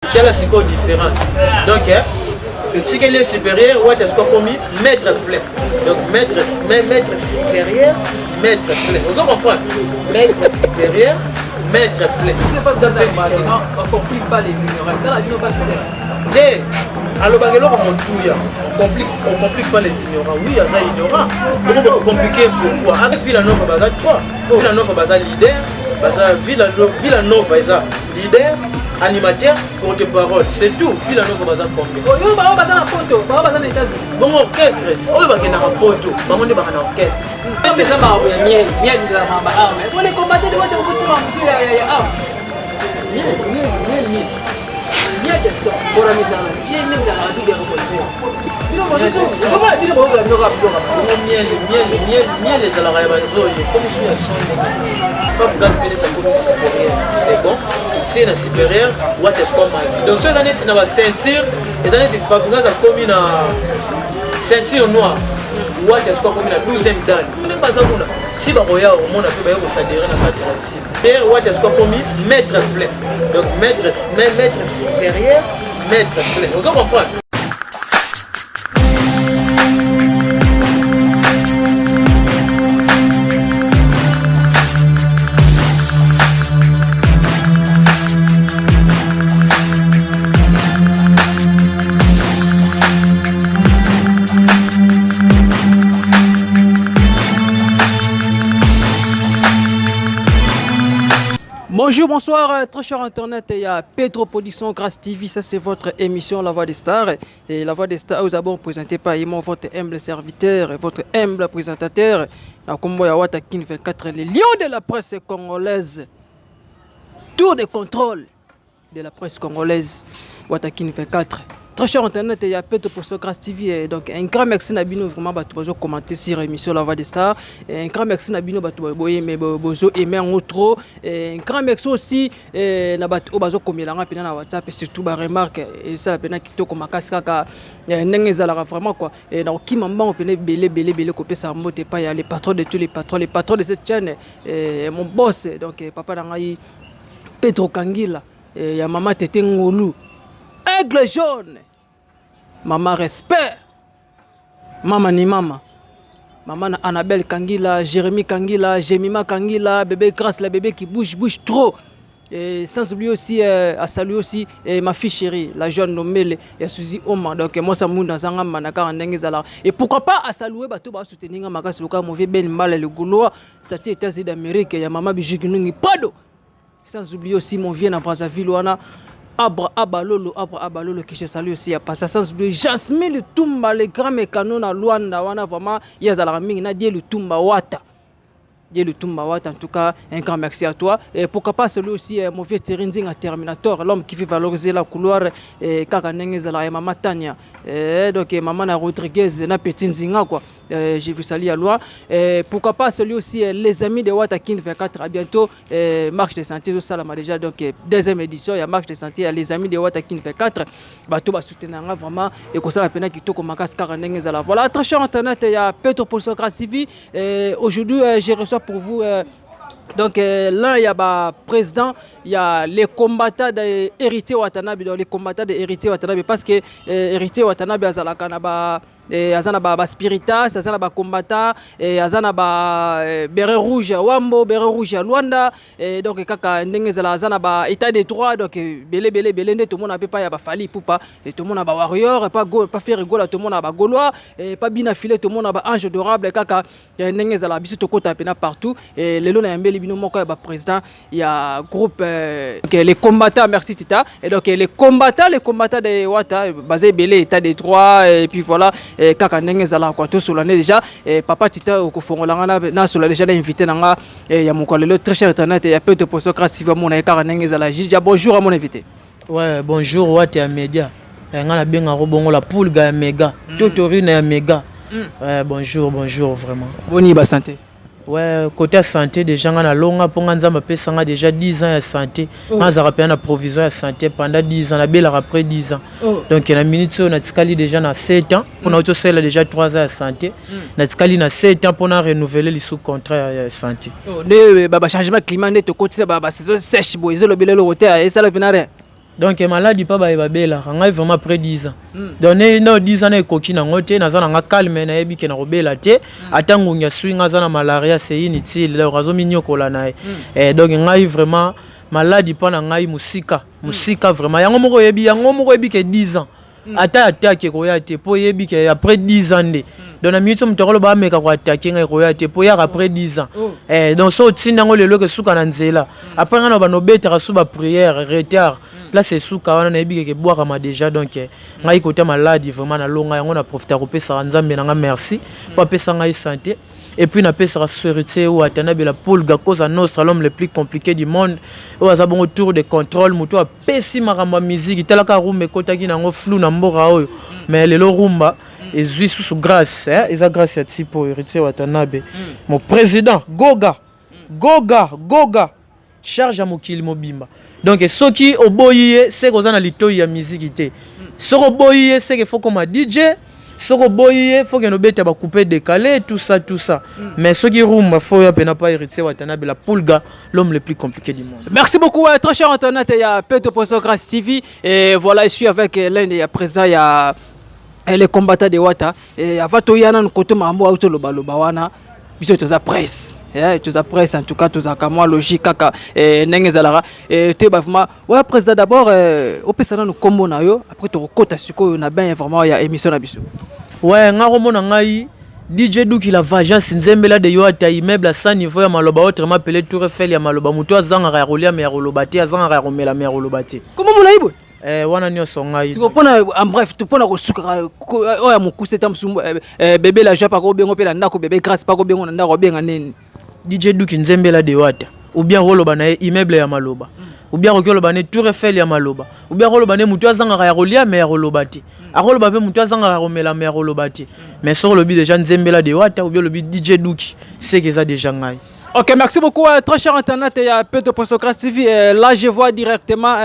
Tala sikoyo différence. Donc, eh, etikeli ye supérieur wati asiko akomi maître plein. Donc maître, maître supérieur, maître plein. Ozo comprendre? Maître supérieur, maître plein. On complique pas les ignorants. Ça, la pas Nde alobaka eloko motuya on complique pas les ignorants. Oui, aza ignorant. Boko boko compliquer pourquoi? Aza Villa Nova baza 3. Villa Nova baza leader, baza Villa Villa Nova eza leader, animateur, porte-parole, c'est tout. Villa Nova baza combien? Oyo bango baza na poto, bango baza na États-Unis. Bongo orchestre, oyo bakendaka poto, bango nde baka na orchestre. Eza makambo ya miel, miel ezala makambo ya arme. Pour les combattants de wote okotuma motu ya arme. Miel, miel, miel, miel. Miel de son, bora mizala. Ye nde mizala double revolver. Bino mosusu, ozomona bino boyokola biloko ya biloko. Bongo miel, miel, miel, miel ezalaka ya banzoi, ekomi su ya son ndenge. Fabregas mpe neti akomi supérieur, c'est bon. Otie na supérieur, wati esiko mati. Donc so eza neti na ba ceinture, eza neti Fabregas akomi na ceinture noire, wati esiko akomi na 12e dan. Ndenge baza kuna, si bakoya omona mpe baye kosadere na kati ya team. Père wati esiko akomi maître plein. Donc maître, maître supérieur, maître plein. Ozo comprendre? Bonjour, bonsoir, très cher internet. Il y a Pedro Production Grâce TV. Ça, c'est votre émission La Voix des Stars. Et La Voix des Stars, vous avons présenté par Yemon, votre humble serviteur, votre humble présentateur. La Kombo ya Wata Kin 24, les lions de la presse congolaise. Tour de contrôle de la presse congolaise. Wata Kin 24. Très cher internet, il y a Pedro Production Grâce TV. Et donc, un grand merci na bino vraiment bato bazo commenter sur l'émission La Voix des Stars. Et un grand merci na bino bato boye mais bozo aimer en trop. Et un grand merci aussi na bato bazo komela nga pena na WhatsApp et surtout ba remarque et ça pena kitoko makasi kaka ndenge ezalaka vraiment quoi. Et na okima mbango pena belé belé belé kopesa mbote pa ya les patrons de tous les patrons, les patrons de cette chaîne, et mon boss donc papa na ngai Pedro Kangila et ya mama Tete Ngolu. Aigle jaune. Mama respect. Mama ni mama. Maman na Annabelle Kangila, Jérémy Kangila, Jemima Kangila, bébé Grâce, la bébé qui bouge, bouge trop. Et sans oublier aussi, à saluer aussi et ma fille chérie, la jeune nommée, ya Suzy Oma. Donc moi, ça mounda zanga manaka ndenge zala. Et pourquoi pas à saluer bato ba soutenir makasi loka mauvais Ben Mbala le Gaulois, c'est-à-dire États-Unis d'Amérique, ya mama Bijou Pado. Sans oublier aussi mon vieux na Brazzaville wana Abra Abalolo, Abra Abalolo que je salue aussi à passer. Sans oublier Jasmine Lutumba, le grand mécano na Luanda wana vraiment yazala mingi na Die Lutumba Wata. Die Lutumba Wata, en tout cas, un grand merci à toi. Et pourquoi pas celui aussi, mon vieux Thierry Nzinga Terminator, l'homme qui fait valoriser la couloir, et kaka ndenge ezala ya mama Tania. Et donc, maman na Rodriguez, na petit Nzinga, quoi. Je vous salue à loi. Et pourquoi pas celui aussi, les amis de Wata Kin 24, à bientôt. Marche de santé, tout ça, là, déjà, donc, deuxième édition, il y a marche de santé, il y a les amis de Wata Kin 24. Bato ba soutenir vraiment, et comme ça, la peine qui tourne comme Kara ndenge ezala. Voilà, très cher internet, il y a Pedro Production Grâce TV. Et aujourd'hui, je reçois pour vous, donc, l'un, il y a ba président, il y a les combattants de Héritier Watanabe, donc les combattants de Héritier Watanabe, parce que Héritier Watanabe, azalaka na ba, aza na ba, ba spiritas, aza na ba combattants, aza na ba béret rouge ya Wambo, béret rouge ya Luanda, donc kaka ndenge ezala, aza na ba état de droit, donc bele bele bele nde tomona pe pa ya ba Fally Ipupa, tomona ba warrior, pa go, pa Ferre Gola, tomona ba Gaulois, pa Bina Filet, tomona ba ange adorable, kaka ndenge ezala biso tokota pena partout. Lelo na yambeli bino moko ya ba président ya groupe, donc, les combattants, merci Tita. Et donc les combattants de Wata, basé belé état de droit, et puis voilà, et kaka ndenge ezala quoi, tout sur l'année déjà, et papa Tita okofongola nga na sur déjà invité nanga, et ya mokolo lelo très cher internet, et ya peu de poste grâce va mon kaka ndenge ezala. Déjà bonjour à mon invité. Ouais, bonjour Wata ya média. Nga na benga robongo la poule ga ya méga. Totorine ya méga. Ouais, bonjour, bonjour vraiment. Boni ba santé. Ouais, côté santé déjà nga na longa po nga nzamba pesa nga déjà 10 ans ya santé. Nga zaka pe na provision ya santé pendant 10 ans, na bela après 10 ans. Donc na minute so na tikali déjà na 7 ans pour na auto sela déjà 3 ans ya santé. Na tikali na 7 ans pour na renouveler les sous contrat ya santé. Oh, ne ba changement climat ne to kotisa ba saison sèche bo ezolo belelo rote et ça le penare. Donc maladi mpa baye babelaka, ngai vraiment après 10 ans. Donc no 10 ans na ekoki nango te, naza nanga calme, nayebi ke nakobela te. Ata ngungi aswi nga, aza na malaria, c'est inutile, donc azominyokola na ye. Donc ngai vraiment maladi mpa na ngai mosika mosika vraiment. Yango moko oyebi, yango moko oyebi ke 10 ans ata attaque ekoya te, mpo oyebi ke après 10 ans nde. Donc na minute moto akoloba ameka koattaquer ngai, ekoya te, mpo yaka après 10 ans. Donc so otindi yango lelo, eke suka na nzela. Après ngai na bando obetaka su baprière retard, place esuka wana, nayebi keke ebwakama déjà. Donc ngai kota maladi vraiment nalonga yango, na profita kopesaka Nzambe na nga merci mpo apesa ngai santé. Et puis napesaka Héritier Watanabe la Pulga, Cosa Nostra, l'homme le plus compliqué du monde, oyo aza bongo tour de contrôle, moto apesi makambo ya musique. Talaka rumba ekotaki nango flou na mboka oyo, mais lelo rumba ezwi susu grâce, eza grâce ya tipo Héritier Watanabe, mon président Goga Goga Goga, charge ya mokili mobimba. Donc soki oboyi ye, seke oza na litoi ya miziki te. Soki oboyi ye, seke faut koma DJ. Soki oboyi ye, faut kende obeta bacoupé décalé, tout ça, tout ça. Mais soki rumba, faut oya mpena pa Héritier Watanabe la Pulga, l'homme le plus compliqué du monde. Merci beaucoup, très cher internaute, il y a Pedro Pozo Grâce TV. Et voilà, je suis avec l'un des présents, il y a les combattants de Wata. Et avant tout, il y a un côté mambo auto loba loba wana. Biso toza presse. Toza presse, en tout cas tozalaka mwa logique kaka ndenge ezalaka te. Ba vraiment ouais, président, d'abord opesa nanu nkombo na yo, après tokokota sikoyo na bain vraiment ya émission na biso. Ouais, nga komona ngai DJ Duki la Vagence, nzembela de yo ata immeuble à 100 niveau ya maloba, autrement appelé Tour Eiffel ya maloba, moto azangaka ya kolia me ya koloba te, azangaka ya komela me ya koloba te. Kombo molai boye? Wana nyonso ngai. Siko mpona en bref, mpona kosukaka oyo ya mokuse, ta mosusu bébé la joie paka obengo mpe na ndako, bébé Grâce paka obengo na ndako, obenga nini? DJ Duki nzembela de wata, ou bien koloba na ye immeuble ya maloba, ou bien koki oloba ne Tour Eiffel ya maloba, ou bien koloba ne moto azangaka ya kolia me ya koloba te, akoloba mpe moto azangaka ya komela me ya koloba te. Mais soki olobi déjà nzembela de wata, ou bien olobi DJ Duki, seke eza déjà ngai. Ok, merci beaucoup, très cher internaute, il y a Pedro Postocras TV. Là, je vois directement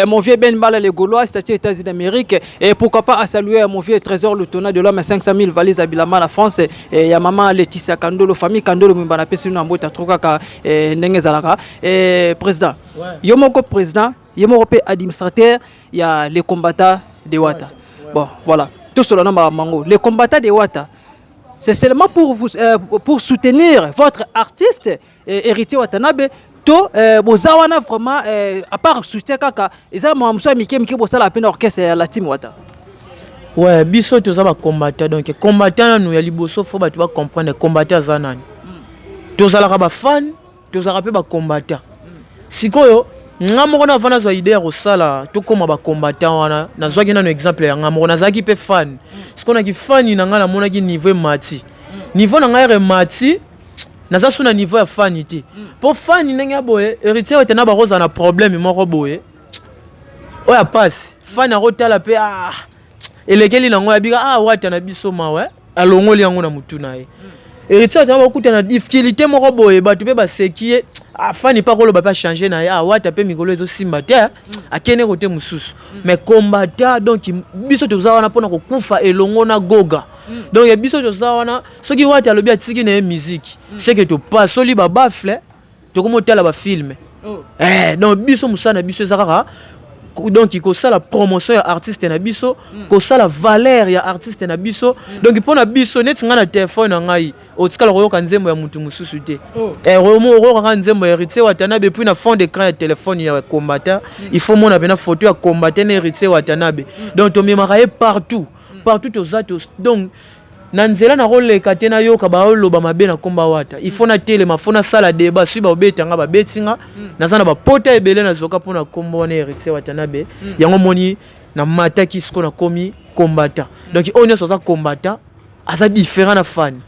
mon vieux Ben Bala, les Gaulois, c'est-à-dire États-Unis d'Amérique. Et pourquoi pas à saluer mon vieux Trésor, le tonnerre de l'homme, 500 000 valises à Bilama, la France. Et il y a maman Laetitia Kandolo, famille Kandolo, Mimbana Pesi, Nambo, Tatrokaka, Ndenge Zalaka. Et président, yo moko président, yo moko administrateur, il y a les combattants de Wata. Bon, voilà. Tout cela, mango. Les combattants de Wata, c'est seulement pour vous pour soutenir votre artiste Héritier Watanabe to boza wana vraiment à part soutien kaka, eza makambo ya mike mike bosala pe na orchestre ya la team Wata? Ouais, biso toza bacombattant. Donc combattant nanu ya liboso, faut bato bacomprendre combattant aza nani. Tozalaka bafan, tozalaka mpe bacombattant. Sikoyo nga moko na avant nazwa idée ya kosala tokóma bacombattant wana, nazwaki nano exemple ya nga moko, nazalaki mpe fan. Sikoyo naki fan na ngai, namonaki niveau emati, niveau na ngai ere emati, naza su na niveau ya fan te. Mpo fan ndenge ya boye, Héritier ete na bakozala na problème moko boye oyo ya pasi, fan akotala mpe, ah, elekeli nango, yabika, ah, wata na biso mawe, alongoli yango na mutu na ye. Héritier ata bakuta na difficulté moko boye, bato mpe baseki ye, afani mpe akoloba mpe achange na ye, awata mpe mikolo ezosimba te, akende kote mosusu. Mais combattant, donc biso toza wana mpona kokufa elongo na Goga. Donc biso toza wana, soki wati alobi atiki na ye musique, seke topasoli babaffle, tokomi otala bafilm. Donc biso mosala na biso eza kaka donc kosala promotion ya artiste na biso, kosala valeur ya artiste na biso. Donc mpo na biso, neti ngai na telefone na ngai, otikala koyoka nzembo ya motu mosusu te. Oyokaka nzembo ya Héritier Watanabe. Puis na fond d'écran ya telefone ya combattant, il faut mona mpena photo ya combattant na Héritier Watanabe. Donc tomemaka ye partout, partout toza. Donc na nzela nakoleka te nayoka baoloba mabe na komba wata, il faut natelema, faut nasala débat. Soki babetanga, babeti nga, naza na bapota ebele nazoka mpona kombo wana Héritier Watanabe. Yango moni namataki, siko nakomi combattant. Donc oyo nyonso aza combattant aza différent na fan.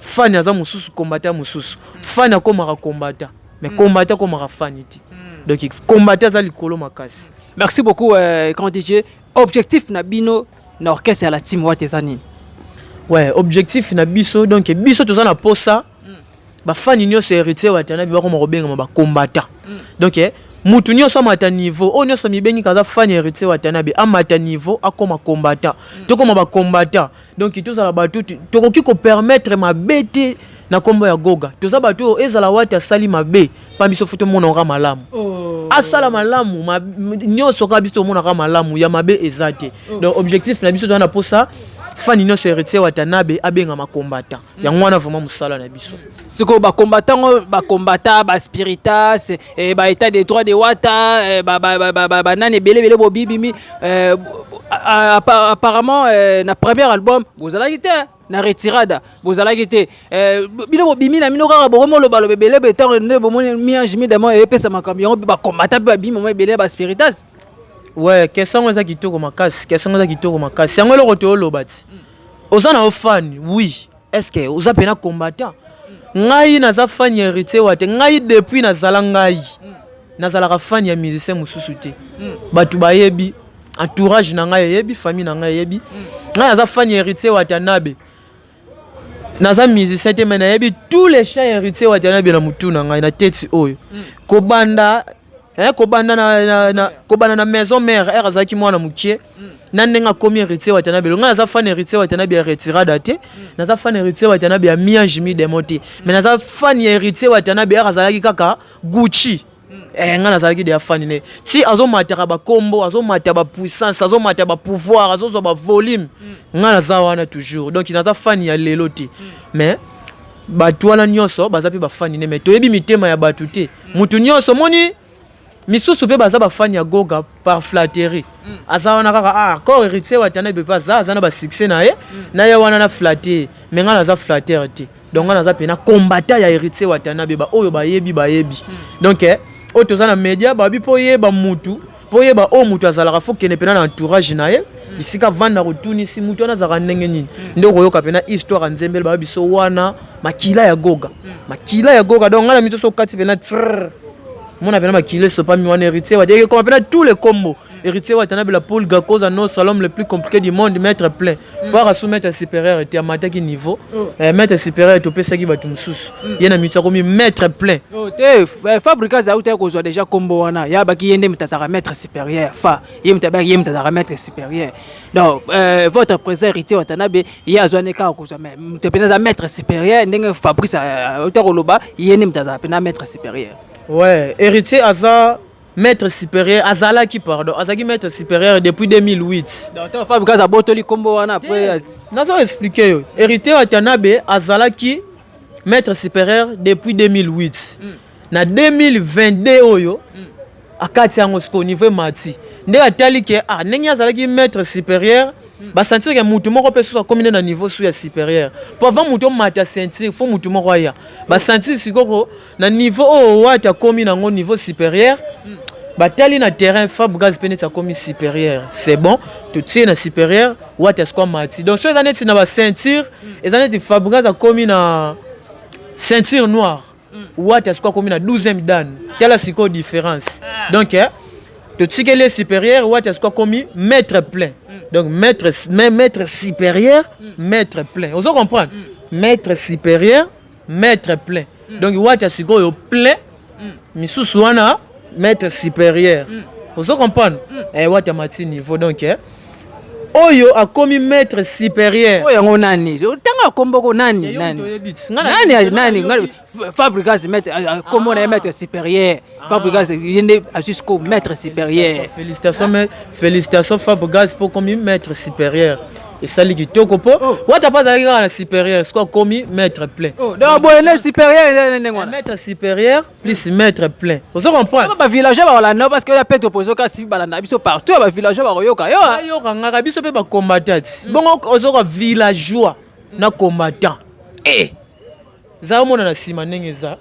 Fan aza mosusu, combattant mosusu. Fan akomaka combattant, mais combattant akomaka fan te. Donc combattant aza likolo makasi. Merci beaucoup, grand DJ. Objectif na bino na orchestre ya la team Wata eza nini? Ouais, objectif na biso, donc biso toza na posa bafani nyonso Héritier Watanabe bakoma kobengama bacombattant. Donc mutu nyonso amata niveau, oyo nyonso mibengi kaza fan Héritier Watanabe amata niveau, akoma combattant. Tokoma bacombattant, donc tozala bato tokoki kopermettre mabe te. Na nkombo ya Goga, toza bato oyo ezala wati asali mabe mpa biso, faut tomonaka malamu. Asala malamu nyonso kaka biso tomonaka malamu, ya mabe eza te. Donc objectif na biso, toza na mposa fan nyonso Héritier Watanabe abengama combattant. Yango wana vraiment mosala na biso. Sikoyo bacombattant ngo, bacombattant, baspiritas, baétat de droit de Wata, banani ebele ebele bobibimi. Apparemment na premier album bozalaki te, na Retirada bozalaki te. Bino bobimi na bino kaka, bokomi olobaloba ebele boye. Ntango nde bomoni mi-ange mi-démon eyepesa makambo yango, mpe bacombattant mpe babimi moma ebele ya baspiritas. Ouais, question yango eza kitoko makasi, question yango eza kitoko makasi. Yango eloko toyoloba ti oza na yo fan, oui, est ce que oza mpena combattant? Ngai naza fan ya Héritier Wate. Ngai depuis nazala, ngai nazalaka fan ya musicien mosusu te. Bato bayebi, entourage na ngai eyebi, famille na ngai eyebi. Ngai naza fan ya Héritier Watanabe. Naza musicien te, mais nayebi tous les chants Héritier Watanabe na mutu na ngai, na teti oyo. Kobanda kobanda na Maison Mère, ere azalaki mwana mokie, na ndenge akomi Héritier Watanabe. Ngai naza fan Héritier Watanabe ya Retirada te, naza fan Héritier Watanabe ya mi-ange mi-démon te, mais naza fan ya Héritier Watanabe ere azalaki kaka Gucci. Ngai nazalaki deya fan ne ti azomataka bakombo, azomata bapuissance, azomata bapouvoir, azozwa bavolume. Ngai naza wana toujours. Donc naza fan ya lelo te, mais bato wana nyonso baza mpe bafani ne, mais toyebi mitema ya bato te. Mutu nyonso moni misusu mpe baza bafani ya Goga par flatterie. Aza wana kaka, ah, corps Héritier Watanabe mpe aza na basuccès na ye, na ye wana na flatte. Mais ngai naza flatteur te. Donc ngai naza mpena combattant ya Héritier Watanabe. Baoyo bayebi, bayebi. Donc oyo toza na média, babi mpo oyeba mutu, mpo oyeba oyo mutu azalaka, faut kende mpena na entourage na ye, bisika vanda, kotunisi mutu wana azalaka ndenge nini, nde okoyoka mpena histoire ya Nzembele. Bayo biso wana makila ya Goga, makila ya Goga. Donc ngai na miso so okati mpena trrr, mona mpena makila esopami wana. Héritier Wata ekoma mpena tous les combos Héritier Watanabe, la Paul Gakoza no salom le plus compliqué du monde, maître plein po aka maître supérieur te, amataki niveau. Maître supérieur topesaki bato mosusu, ye na miso akomi maître plein. Te, Fabricas auta kozwa déjà kombo wana, ya baki ye nde moto azalaka maître supérieur, fa ye moto abaki, ye moto azalaka maître supérieur. Donc votre président Héritier Watanabe, ye azwani kaka kozwa, mais moto mpenza aza maître supérieur, ndenge Fabrice auta koloba, ye nde moto azalaka mpena maître supérieur. Ouais, Héritier aza maître supérieur, azalaki, pardon, azalaki maître supérieur depuis 2008. Donc Fabricas abotoli kombo wana après. Nazo expliquer yo. Héritier Watanabe azalaki maître supérieur depuis 2008. Na 2022 oyo akati yango sikoyo niveau emati, nde atali ke, ah, ndenge azalaki maître supérieur, basentir ke mutu moko mpe susu akomi nde na niveau su ya supérieur. Po avant mutu omata ceinture, faut mutu moko aya. Basentir sikoko na niveau oyo Wati akomi nango niveau supérieur. Batali na terrain, Fabregas mpe neti akomi supérieur, c'est bon, totie na supérieur. Wati asiko amati. Donc so eza neti na baceinture, eza neti Fabregas akomi na ceinture noire, Wati asiko akomi na 12e dan. Tala sikoyo différence. Donc totikeli ye supérieur, Wati asiko akomi maître plein. Donc maître supérieur, maître plein, ozo comprendre? Maître supérieur, maître plein. Donc Wati sikoyo plein, misusu wana maître supérieur, ozo comprendre? Wati amati niveau. Donc oyo akomi maître supérieur. Oyo yango nani? Ntango akomboko nani? Nani nani nani? Fabricas, maître, kombo na ye maître supérieur. Fabricas ye nde jusqu'au maître supérieur. Félicitations, félicitations Fabricas mpo komi maître supérieur, esali kitoko. Mpo Wata mpo azalaki kaka na supérieur, siko akomi maître plein. Donc boye nde supérieur ndenge wana. Maître supérieur plus maître plein, ozo comprendre? Bavillageois bakolanda, parce que oya pe topozo kasi balanda biso partout, ya bavillageois bakoyoka yo. Bayoka ngaka biso mpe bacombattant ti bongo ozoka villageois na combattant eza omona na nsima ndenge eza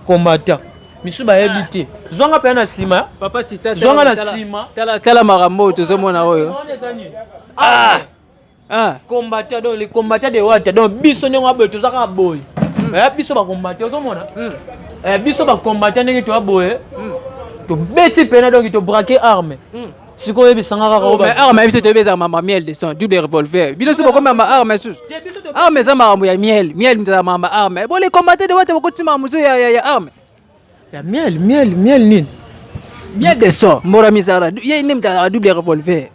combattant, misu bayebi te. Zwanga mpenza na nsima. Papa Tita. Zwanga na nsima. Tala makambo oyo tozomona oyo. Ah! Ah. Combattant, donc les combattants de Wata. Donc biso ndenge boye toza kaka boye. Biso bacombattant, ozomona, biso bacombattant ndenge toya boye, tobeti pena, donc tobraquer arme. Sikoyo oyebisanga kaka. Arme ya biso toyebi ezaka mama miel de son, double revolver. Bino so bokomi ma arme susu. Arme eza makambo ya miel, miel moto ezaka makambo arme. Bo les combattants de Wata bokoti makambo mosusu ya arme. Ya miel, miel, miel nini? Miel de son, mbora misala, ye nde moto azalaka double revolver.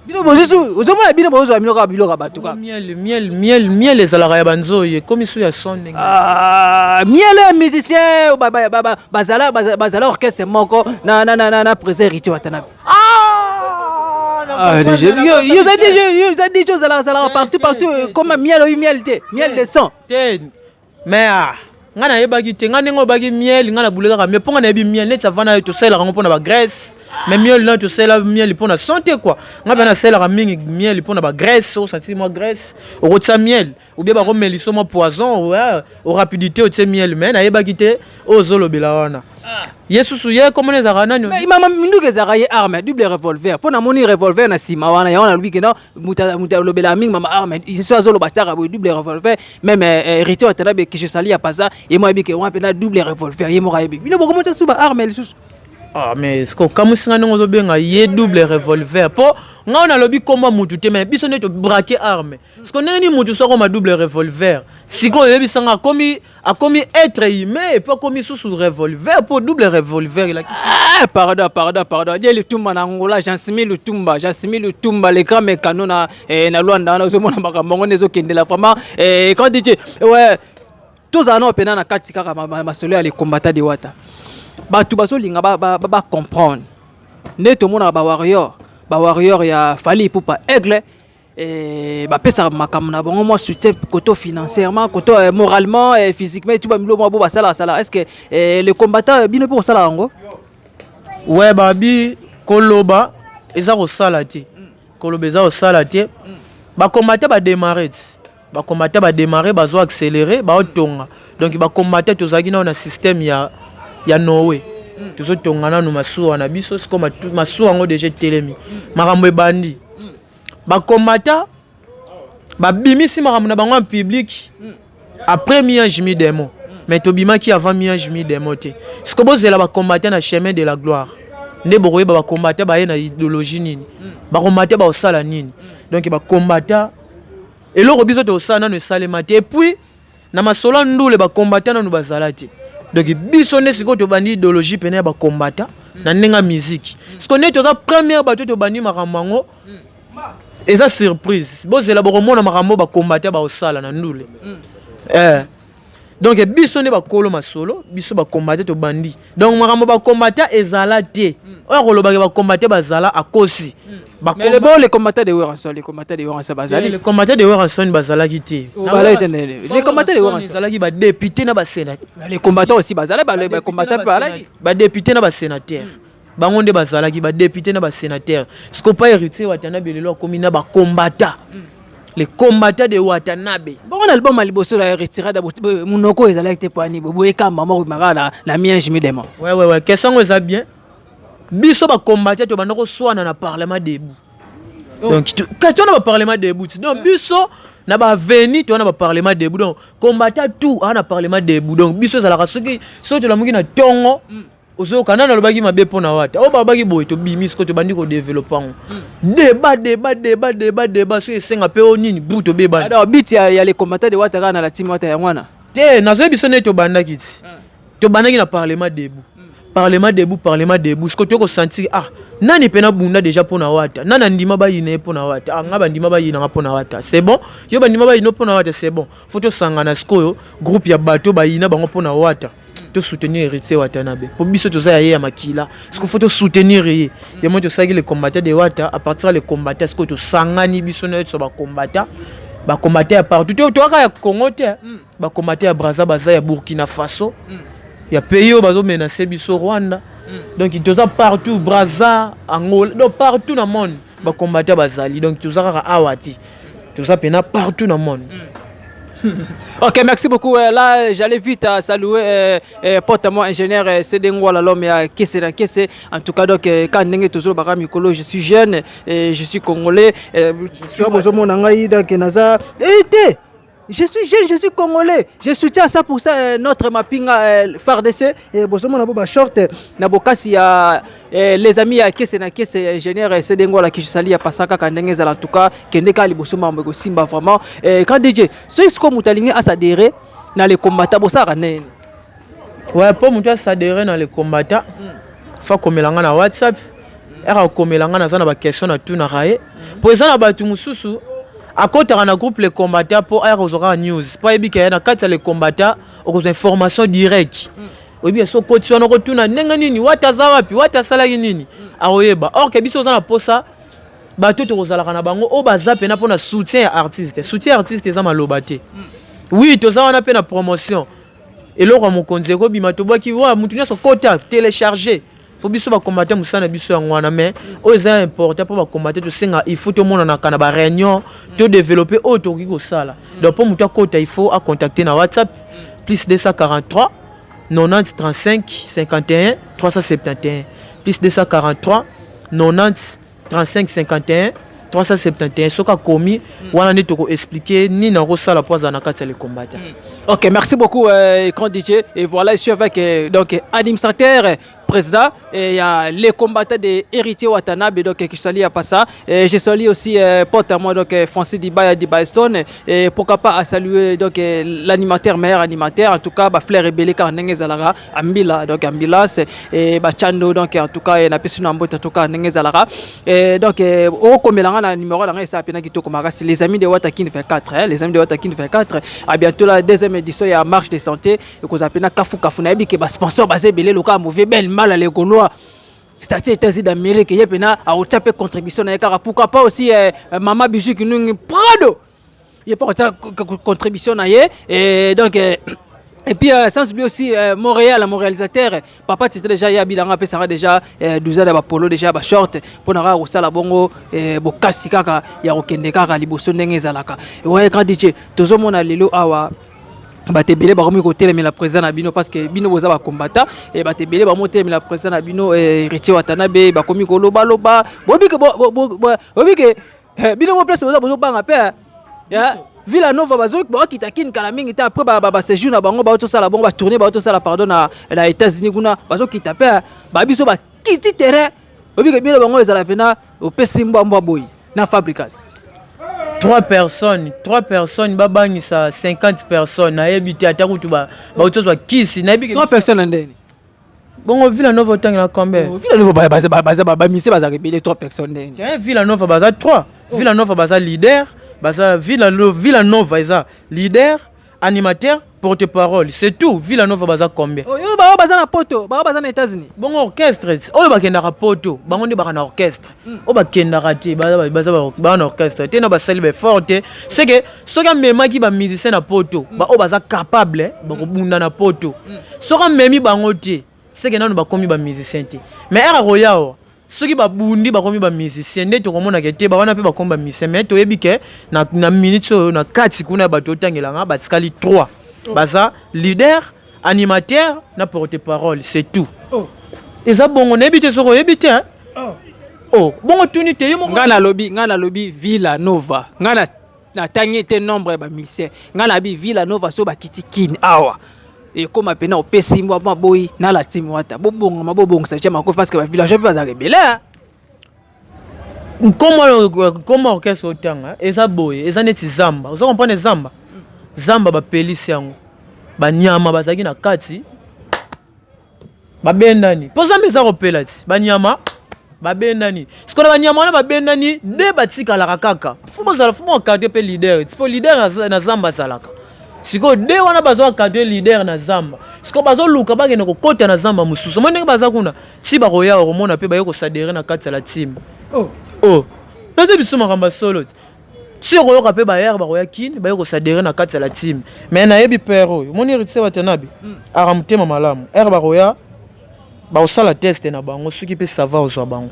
Bino bozusu ozomona bino bozwa bino kaka biloko ya bato kaka. Miel, miel, miel, miel ezalaka ya banzoyi, ekomi su ya son ndenge. Ah, miel ya musicien bazala bazala orchestre moko na na na na président Héritier Watanabe. Ah, ah yo yo déjà ozalaka zalaka partout partout comme miel oyi miel te, miel de son. Te mais ah ngai nayebaki te, ngai ndenge obaki miel, ngai nabule kaka miel mpo ngai nayebi miel neti avanda, tosalelaka yango mpona bagraisse, mais miel na tosalela miel mpona santé quoi. Ngai mpe nasalelaka mingi miel mpona bagraisse. Osanti mwa graisse, okotia miel, ou bien bakomeliso mwa poison o rapidité, otie miel. Mais nayebaki te oyo ozolobela wana. Ye susu ye komona ezalaka nani? Mama, minduki ezalaka ye arme double revolver, mpo namoni revolver na nsima wana. Yango nalobi kenda moto alobelaka mingi mama arme so azoloba tiaka boye double revolver. Même Héritier Watanabe que je sali ya pasa, ye moko ayebi ke wana mpena double revolver, ye moko ayebi. Bino bokomota su ba arme lisusu. Ah, mais ce okamusinga ndenge ozobenga ye double revolver, mpo ngai nalobi komba mutu te, mais biso nde tobraquer arme. Siko ndenge nini mutu so akoma double revolver? Sikoyo oyebisanga akomi être humain et puis akomi susu revolver, mpo double revolver elakisi. Ah, pardon, pardon, pardon. Die Lutumba na Angola, Jansimi Lutumba, Jansimi Lutumba, le grand mécano na Luanda wana, ozomona makambo yango nde ezokendela vraiment. Quand DJ, ouais, tozala nao mpena na kati kaka masolo ya les combattants de Wata. Bato bazolinga bacomprendre nde tomonaka bawarrior, bawarrior ya Fally Ipupa Aigle, bapesaka makambo na bango mwa soutien koto financièrement, koto moralement, physiquement, etu bamilo mwa bo basalaka sala. Est ce que les combattants, bino mpe kosala yango? Ouais, babi koloba eza kosala te, koloba eza kosala te. Bacombattants badémarrer ti bacombattants badémarrer, bazo accélérer, baotonga. Donc bacombattants tozalaki nano na système ya Noé, tozotonga nanu masuwa na biso. Siko masuwa yango déjà etelemi, makambo ebandi. Bacombattants babimisi makambo na bango en public après mi-ange mi-démon, mais tobimaki avant mi-ange mi-démon te. Siko bozela bacombattants na chemin de la gloire nde bokoyeba bacombattants baye na idéologie nini, bacombattants baosala nini. Donc bacombattants, eloko biso tokosala nano esalema te. Et puis na masolo ya ndule, bacombattants nanu bazala te. Donc biso nde sikoyo tobandi idéologie pene ya bacombattants na ndenge ya musique. Sikoyo nde toza première bato tobandi makambo yango, eza surprise. Bozela, bokomona makambo bacombattants baosala na ndule. Donc biso nde bakolo masolo, biso bacombattants tobandi. Donc makambo bacombattants ezala te, oyo akolobaka bacombattants bazala akosi. Mais le bon, les combattants de Werrason, les combattants de Werrason bazali. Les combattants de Werrason bazalaki te. Bazali te, les combattants de Werrason. Ezalaki badéputé na basénateur. Les combattants aussi bazali, ba les combattants bazali. Badéputé na basénateur, bango nde bazalaki badéputé na basénateur. Siko pa Héritier Watanabe lelo akomi na bacombattants, les combattants de Watanabe. Bongo na album ya liboso na retirada, monoko ezalaki te, poani boyekamba moko bimaka na mi-ange mi-démon? Ouais, question yango eza bien. Biso bacombattants tobanda koswana na parlement debout. Donc question na baparlement debout, donc biso na baveni toza na baparlement debout. Donc combattant tout aa na parlement debout. Donc biso ezalaka soki tolamuki na ntongo, ozoyoka nani alobaki mabe mpo na Wata, oyo balobaki boye, tobimi. Sikoyo tobandi kodévelopper yango, débat, débat, débat, débat, débat. Soki esenga mpe oyo nini bru, tobebani. Alors but ya les combattants de Wata kaka na la team Wata yango wana? Te, nazoyebi biso nde tobandaki ti tobandaki na parlement debout, parlement debout, parlement debout. Sikoyo toyei kosentir: ah, nani mpe nabunda déjà mpo na Wata? Nani andima bayina ye mpo na Wata? Ah, nga bandima bayinanga mpo na Wata, c'est bon. Yo bandima bayina mpo na Wata, c'est bon. Faut tosangana sikoyo, groupe ya bato bayina bango mpo na Wata, tosoutenir Héritier Watanabe, mpo biso toza ya ye ya makila. Sikoyo faut tosoutenir ye. Ye mo tosalaki le combattant de Wata. À partir ya le combattant, sikoyo tosangani biso nyonso bacombattant, bacombattant ya partout. Toyaka ya Congo te, bacombattant ya Braza baza, ya Burkina Faso, ya pays oyo bazomenacer biso, Rwanda. Donc toza partout, Braza, Angola, donc partout na monde bacombattant bazali. Donc toza kaka awa ti, toza mpena partout na monde. Ok, merci beaucoup. Là, j'allais vite à saluer pote moi ingénieur CD Ngwala, l'homme ya Kese na Kese. En tout cas, donc, quand ndenge toujours baka mikolo, je suis jeune et je suis congolais. Je suis bozomona ngai, donc naza eh te. Je suis jeune, je suis congolais. Je soutiens à 100% notre Mapinga FARDC. Et bozomona bo ba short na bokasi ya les amis ya Kese na Kese, ingénieur CD Ngwala qui je salue ya pasaka ka ndenge en tout cas kende ka liboso mambo ekosimba vraiment. Quand DJ, soki sikoyo moto alingi asadhérer na les combattants, bosalaka nini? Ouais, mpo moto asadhérer na les combattants, faut akomela nga na WhatsApp. Ere akomela ngai, naza na baquestion natunaka ye, mpo eza na bato mosusu akotaka na groupe Le Combattant mpo aya kozwa kaka news, mpo ayebi ke na kati ya Le Combattant okozwa information direct. Oyebi, so okoti wana, okotuna ndenge nini Wata aza wapi, Wata asalaki nini, akoyeba. Or ke biso oza na posa bato tokozalaka na bango oyo baza mpena mpona soutien ya artiste. Soutien ya artiste eza maloba te. Oui, toza wana mpe na promotion. Eloko ya mokonzi ekobima, tobwaki wa mutu nyonso kota télécharge, mpo biso bacombattant, mosala na biso yango wana. Mais oyo eza important mpo bacombattant, tosenga, il faut tomonanaka na baréunion, todéveloppe oyo tokoki kosala. Donc mpo motu akota, il faut acontacte na WhatsApp plus 243 90 35 51 371, plus 243 90 35 51 371. Soki akomi wana nde tokoexpliquer nini akosala mpo azala na kati ya Le Combattant. Ok, merci beaucoup, grand DJ. Et voilà, je suis avec donc administrateur, président, et il y a les combattants de Héritier Watanabe, donc qui salue à ça. Et je salue aussi pote à moi, donc Francis Dibaya Dibaya Stone, et pourquoi pas à saluer donc l'animateur, meilleur animateur, en tout cas, bah, Flair Ebele car ndenge ezalaka, Ambila, donc Ambila, c'est et bah Chando, donc en tout cas, et na pesu na mbote, en tout cas, ndenge ezalaka. Et donc okomelanga na numéro na ça pena kitoko makasi, les amis de Watakin 24, hein, les amis de Watakin 24, à bientôt la deuxième édition ya marche de santé et ko zapena kafu kafu. Na yebi ke ba sponsor baze ebele loka mauvais bel mal à l'éconoa, c'est-à-dire États-Unis d'Amérique, ye pena aotia pe contribution na ye kaka. Pourquoi pas aussi mama Bijou Kinungi Prado, ye pa kotia contribution na ye. Et donc et puis sans oublier aussi Montréal, mon réalisateur, papa c'était déjà ya bilanga apesaka déjà 12 ya bapolo, déjà bashort mpona kaka kosala bongo bokasi kaka ya kokende kaka liboso ndenge ezalaka. Ouais, grand DJ, tozomona lelo awa bato ebele bakomi kotelemela président na bino, parce que bino boza bacombattant e bato ebele bakomi kotelemela président na bino Héritier Watanabe. Bakomi kolobaloba, bobike bobike bino mo place boza bozobanga mpe Villa Nova bakita Kini kala mingi te après baséjour na bango baotosala bongo batourne baotosala, pardon, na États-Unis kuna bazokita mpe babiso bakiti terrain. Obike bino bango ezala mpena opesi mbwa mbwa boyi na Fabricas. Trois personnes, trois personnes babangisa 50 personnes, nayebi te. Ata kutu bauti ozwa kisi, nayebi. Trois personnes na ndeni? Bongo Villa Nova otangela combien? Villa Nova baza bamise, bazalaka ebele, trois personnes ndeni? Te, Villa Nova baza trois. Villa Nova baza leader, baza Villa Nova eza leader, animateur, porte-parole, c'est tout. Villa Nova baza combien? Oyo bao baza na Poto, bao baza na États-Unis. Bongo orchestre oyo bakendaka Poto, bango nde baka na orchestre. Oyo bakendaka te, baza baa na orchestre te, na basali baeffort te. C'est que soki amemaki bamusicien na Poto, baoyo baza capable bakobunda na Poto. Soki amemi bango te, c'est que nanu bakomi bamusicien te. Mais ere akoya awa, soki babundi, bakomi bamusicien, nde tokomonaka te bawana mpe bakomi bamusicien. Mais toyebi ke na minute oyo, na kati kuna ya bato otangelanga, batikali 3, baza leader, animateur na porte parole, c'est tout. Eza bongo, nayebi te soki oyebi te. Oh, bongo tuni te ye moko. Ngai nalobi Villa Nova, ngai natangi te nombre ya bamusicien. Ngai nabi Villa Nova so bakiti Kini awa, ekóma mpena opesi mbwa mwa boyi na la team Wata. Bobongama, bobongisa tia makofi, parce que bavillageois mpe bazalaka ebele. Nkoma orchestre otanga eza boye, eza neti zamba. Oza comprendre? Zamba, zamba bapelisi yango, banyama bazalaki na kati babendani, mpo zamba eza kopela ti banyama babendani. Sikoyo na banyama wana babendani nde batikalaka kaka. Faut bozala, faut boencadre mpe leader ti, mpo leader na zamba azalaka. Sikoyo de wana bazo encadre leader na zamba. Sikoyo bazoluka bakende kokɔta na zamba mosusu. Omoi ndenge baza kuna ti bakoya, bakomona mpe baye kosadere na kati ya la team. Oh, nazo biso makambo ya solo ti ti okoyoka mpe bayere bakoya Kini, baye kosadere na kati ya la team. Mais nayebi père oyo omoni, Héritier Watanabe, aka motema malamu. Ere bakoya, bakosala test na bango, soki mpe ça va, ozwa bango.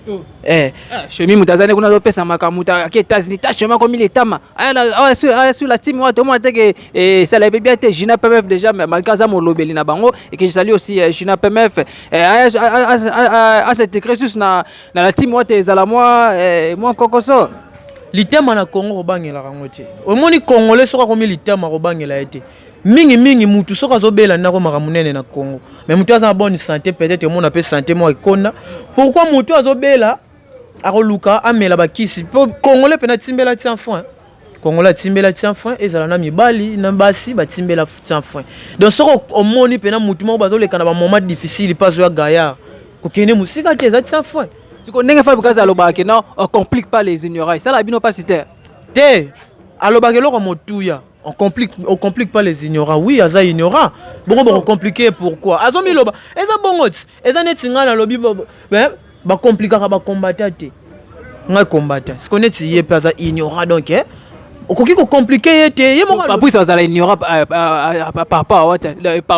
Chemin moto aza nde kuna azopesa makambo. Moto ake États-Unis ta chemin akomi letama aya sur la team wana. Tomona te ke esala ebebi te. Gina PMF déjà, malgré aza molobeli na bango, et que je salue aussi Gina PMF, as'intégrer susu na la team wana te, ezala mwa kokoso. Litema na Congo kobangelaka yango te. Omoni, Congolais soki akomi litema, kobangela ye te. Mingimingi mutu soki azobela ndako makambo monene na Congo, mais mutu aza na bonne santé, peut-être omona mpe santé moko ekonda. Pourquoi mutu azobela akoluka amela bakisi? Mpo Congolais mpena atimbela ti foin. Congolais atimbela ti foin, ezala na mibali na basi, batimbela ti foin. Donc soki omoni mpena mutu moko bazoleka na bamoment difficile, mpe azoya gaillard, kokende mosika te, eza ti foin. Siko ndenge Fabregas alobaka ke non, on complique pas les ignorants, esala bino mpasi te? Te, alobaka eloko motuya: on complique pas les ignorants. Oui, aza ignorant. Bongo bakocompliquer pourquoi? Azomiloba eza bongo ti eza neti ngai nalobi bacompliquaka bakombata te. Ngai kombata siko neti ye mpe aza ignorant, donc okoki kocompliquer ye te, ye moko. Fabrice azala ignorant par rapport à Wata,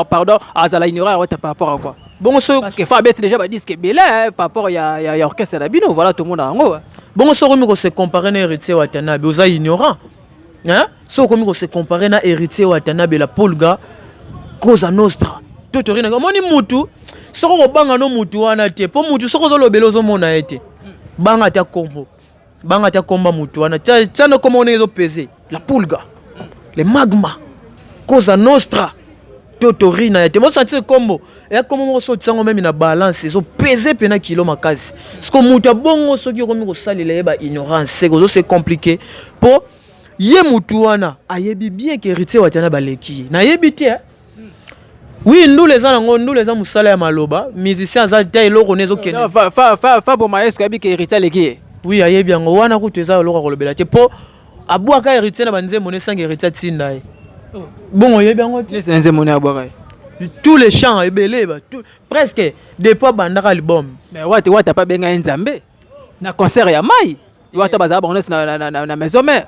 pardon, azala ignorant à Wata par rapport à quoi? Bongo so Parce que Fabrice déjà badisque ebele par rapport ya orchestre na bino, voilà, tout le monde yango. Bongo so okomi kose comparer na Héritier Watanabe, oza ignorant, hein? So okomi kose comparer na Héritier Watanabe, la Pulga, Cosa Nostra, to torinaka, omoni mutu soki okobanga no mutu wana te, mpo mutu soki ozolobela ozomona ye te. Banga ata kombo, banga ata komba mutu wana, tia na kombo ndenge ezopese la Pulga, le Magma, Cosa Nostra, to torina ya te. Mosentir kombo eya kombo moko so otisango meme na balance, ezopese mpena kilo makasi. Siko mutu abongo, soki okomi kosalela ye ba ignorance, seke ozose compliquer, mpo ye mutu wana ayebi bien ke Héritier Watana baleki ye. Nayebi te, eh? Oui, ndula eza nango, ndula eza mosala ya maloba. Musicien aza te, eloko ne ezokende. Fabo Maestro ayebi ke Héritier aleki ye? Oui, ayebi yango wana. Kutu eza eloko ya kolobela te, mpo abwaka Héritier na banzembo ne esangi Héritier atinda ye. Bongo oyebi yango te? Neti na nzembo ne abwaka ye? Tous les chants ebele presque depuis abandaka album. Mais Wata, Wata mpe abenga ye Nzambe na concert ya mai. Wata bazala bango nyonso na Maison Mère.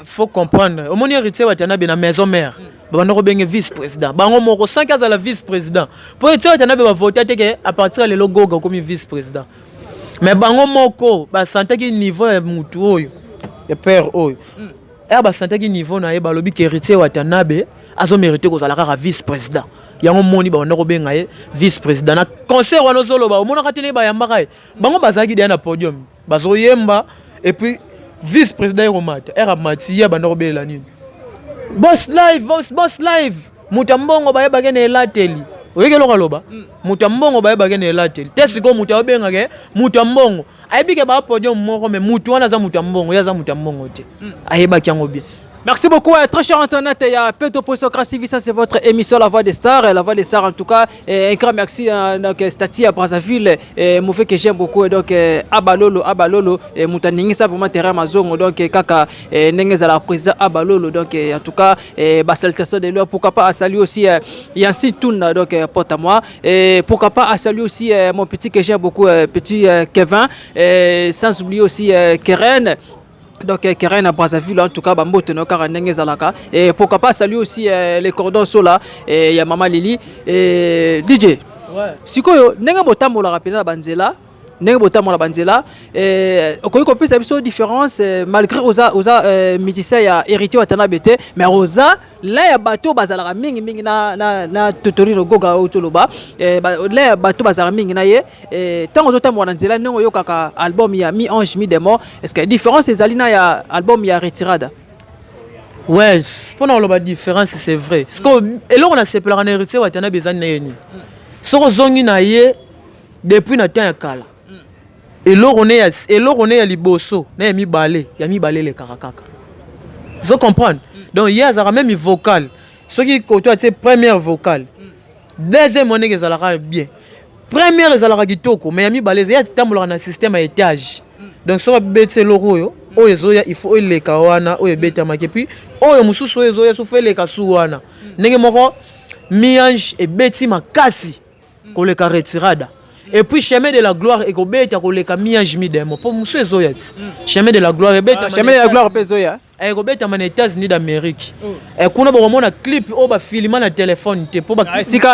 Faut comprendre, omoni Héritier Watanabe na Maison Mère, babanda kobenge vice président bango moko sanki azala vice président, mpo Héritier Watanabe bavote te ke à partir ya lelo Goga okomi vice président, mais bango moko basantaki niveau ya mutu oyo ya père oyo ere, basantaki niveau na ye, balobi ke Héritier Watanabe azomérite kozala kaka vice président. Yango moni babanda kobenga ye vice président na concert wana. Ozoloba omonaka te ndenge bayambaka ye? Bango bazalaki deya na podium, bazoyemba, et puis vice président ekomata ere amati, ye abanda kobelela nini? "Boss live, boss, boss live." Moto ya mbongo bayebake na elateli. Oyoki eloko aloba? Moto ya mbongo bayebake na elateli te. Sikoyo moto ayobengake moto ya mbongo, ayebi ke baa podium moko, mais motu wana aza moto ya mbongo, ye aza moto ya mbongo te. Ayebaki yango bien. Merci beaucoup, très cher internaute. Il y a Pedro Poisson TV, ça c'est votre émission La Voix des Stars. La Voix des Stars, en tout cas, un grand merci donc, Stati à Brazzaville, mauvais que j'aime beaucoup. Donc, Abalolo, Abalolo, et Moutaningi, ça vraiment terrain Mazongo. Donc, Kaka, Nengeza la président Abalolo. Donc, en tout cas, bah, salutation de lui. Pourquoi pas à saluer aussi Yansi Tunda, donc, pote à moi. Et pourquoi pas à saluer aussi mon petit que j'aime beaucoup, petit Kevin. Et sans oublier aussi Keren. Donc Keren à Brazzaville, en tout cas, bambote no kaka ndenge ezalaka. Et pourquoi pas saluer aussi les cordons sola et ya mama Lili et DJ. Sikoyo ndenge botambolaka mpenza na banzela, ndenge botambola banzela, okoki kopesa biso différence, malgré oza musicien ya Héritier Watanabe te, mais oza la ya bato bazalaka mingimingi na Totorino Goga oyo toloba, la ya bato bazalaka mingi na ye. Ntango ozotambola na nzela, ndenge oyokaka album ya Mi Ange Mi Démon, est ce que différence ezali na ya album ya Retirada? Ouais, mpona koloba différence, c'est vrai, parce que eloko nasepelaka na Héritier Watanabe eza ndenge nini? Soki ozongi na ye depuis na temps ya kala, eloko ne ya liboso na ya mibale, ya mibale elekaka kaka. Ozo comprendre? Donc ye azalaka même vocal, soki koto atie première vocale, deuxième wana ndenge ezalaka bien, première ezalaka kitoko, mais ya mibale ye atambolaka na système ya étage. Donc soki abeti eloko oyo, oyo ezoya, il faut eleka wana oyo ebetamaki, et puis oyo mosusu oyo ezoya, sofa eleka su wana. Ndenge moko Mi-Ange ebeti makasi koleka Retirada, et puis Chemin de la Gloire ekobeta koleka Mi-Ange Mi-Démon, mpo mosusu ezoya ti Chemin de la Gloire ebeta. Chemin de la Gloire mpe ezoya. Ekobetama na États-Unis d'Amérique. Kuna bokomona clip oyo bafilma na telefone te, mpo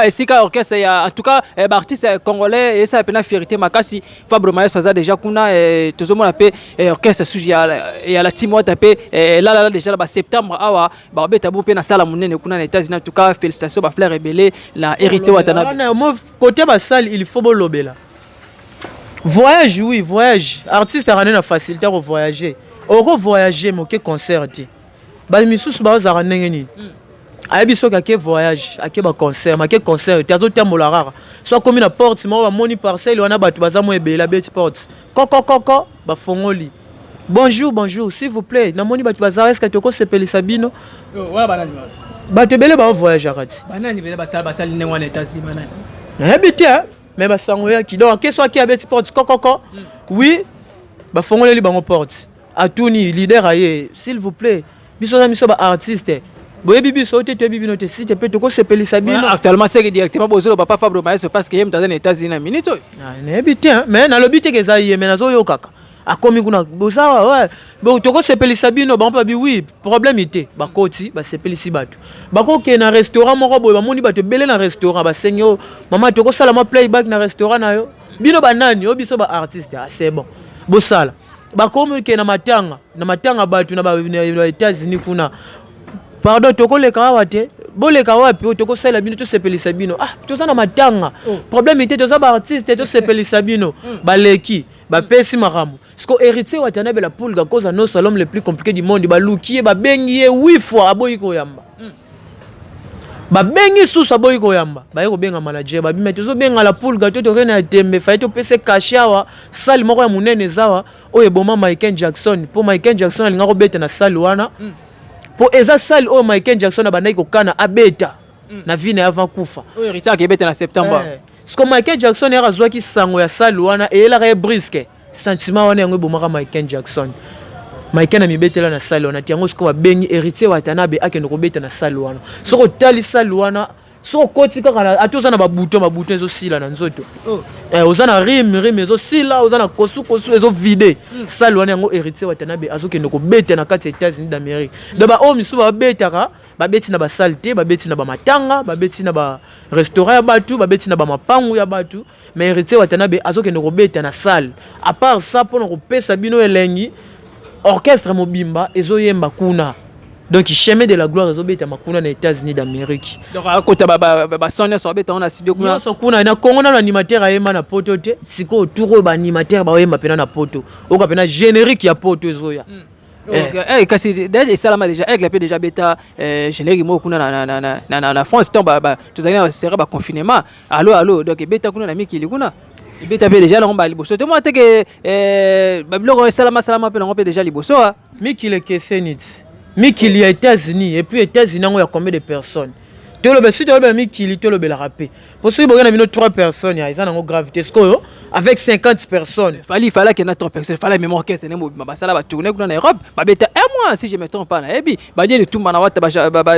Esika orchestre ya, en tout cas, baartiste congolais esala mpena fierté makasi. Fabre Maestro aza déjà kuna. Tozomona mpe orchestre susu ya la team Wata mpe elalala déjà na baseptembre awa, babeta bo mpe na sala monene kuna na États-Unis. En tout cas, félicitation, bafleur ebele na Héritier Watanabe. Côté basali, il faut bolobela voyage. Oui, voyage, artiste akande na facilité kovoyage. Okovoyage moke concert te. Bamisusu bazalaka ndenge nini? Ayebi soki ake voyage, ake baconcert, make concert te, azotambola kaka. So akomi na porte moko, bamoni parcelle wana bato baza mo ebele, abeti porte kokokoko, bafongoli: "Bonjour, bonjour, s'il vous plaît, namoni bato baza, est-ce tokosepelisa bino?" Bato ebele baovoyageaka ti. Nayebi te, mais basango oyaki. Donc ake, so ake, abeti porte kokoko. Oui, bafongoleli bango porte. Atuni leader aye: "S'il vous plaît, biso oza biso baartiste, boyebi biso te, toyebi bino te, s'il te plaît, tokosepelisa bino." Actuellement seke directement bozoloba pa Fabre Maestro, parce que ye moto aza na États-Unis na minute oyo. Ah, nayebi te, hein, mais nalobi te ke eza ye, mais nazoyokaka akomi kuna: "Boza ouais, bon, tokosepelisa bino." Bango mpe babi: "Oui, problème te." Bakoti, basepelisi bato. Bakokende na restaurant moko boye, bamoni bato ebele na restaurant. Basengi: "O mama, tokosala mwa playback na restaurant na yo." "Bino banani?" "O biso baartiste." "Ah, c'est bon, bosala." Bakomi ke na matanga, na matanga bato na États-Unis kuna: "Pardon, tokoleka awa te." "Boleka wapi?" "Oyo tokosalela bino, tosepelisa bino." "Ah, toza na matanga." "Problème te, toza baartiste, tosepelisa bino." Baleki, bapesi makambo. Siko Héritier Watanabe, la Pulga, Cosa Nostra, l'homme le plus compliqué du monde, baluki ye, babengi ye huit fois, aboyi koyamba. Babengi susu, aboyi koyamba. Baye kobenga manager, babima: "Tozobenga la Pulga to tokende ya tembe faye, topesa cachet awa. Salle moko ya monene eza awa oyo eboma Michael Jackson, mpo Michael Jackson alinga kobeta na salle wana, mpo eza salle oyo Michael Jackson abandaki kokana abeta na vie na ye avant kufa." Oyo Héritier akebeta na septembre. Siko Michael Jackson yaka azwaki sango ya salle wana, eyelaka ye brusque sentiment wana, yango ebomaka Michael Jackson. Michael amibetela na salle wana ti. Yango sikoyo babengi Héritier Watanabe akende kobeta na salle wana. Soki otali salle wana, soki okoti kaka, ati oza na babouton, babouton ezosila na nzoto. Oza na rhume, rhume ezosila, oza na kosukosu, ezovide salle wana. Yango Héritier Watanabe azokende kobeta na kati ya États-Unis d'Amérique. Donc baoyo misusu babetaka, babeti na basalle te, babeti na bamatanga, babeti na barestaurant ya bato, babeti na bamapangu ya bato. Mais Héritier Watanabe azokende kobeta na salle. À part ça, mpona kopesa bino elengi, orchestre mobimba ezoyemba kuna. Donc Chemin de la gloire ezobetama kuna na États-Unis d'Amérique. Donc akota bason nyonso babeta na studio kuna. Nyonso kuna. Na Kongo nano animateur ayemba na poto te. Sikoyo tour oyo baanimateur baoyemba mpena na poto, oyoka mpena générique ya poto ezoya. Kasi d'ailleurs esalama déjà, Aigle mpe déjà beta générique moko kuna na France ntango tozalaki na sere baconfinement. Allo allo, donc ebeta kuna na mikili kuna, ebeta mpe déjà nango baliboso te. Mwa teke babiloko esalama salama mpe nango mpe déjà liboso. Mikili ekeseni ti. Mikili ya États-Unis, et puis États-Unis yango ya combien de personnes? Toloba, si tolobela mikili, tolobelaka mpe po soki boke na bino 3 personnes, ya eza nango grave te. Sikoyo avec 50 personnes. Fally, Fally akenda 3 personnes, Fally amema orchestre ndenge mobima, basala batourne kuna na Europe, babeta un mois si je me trompe pas. Nayebi badie litumba na wata,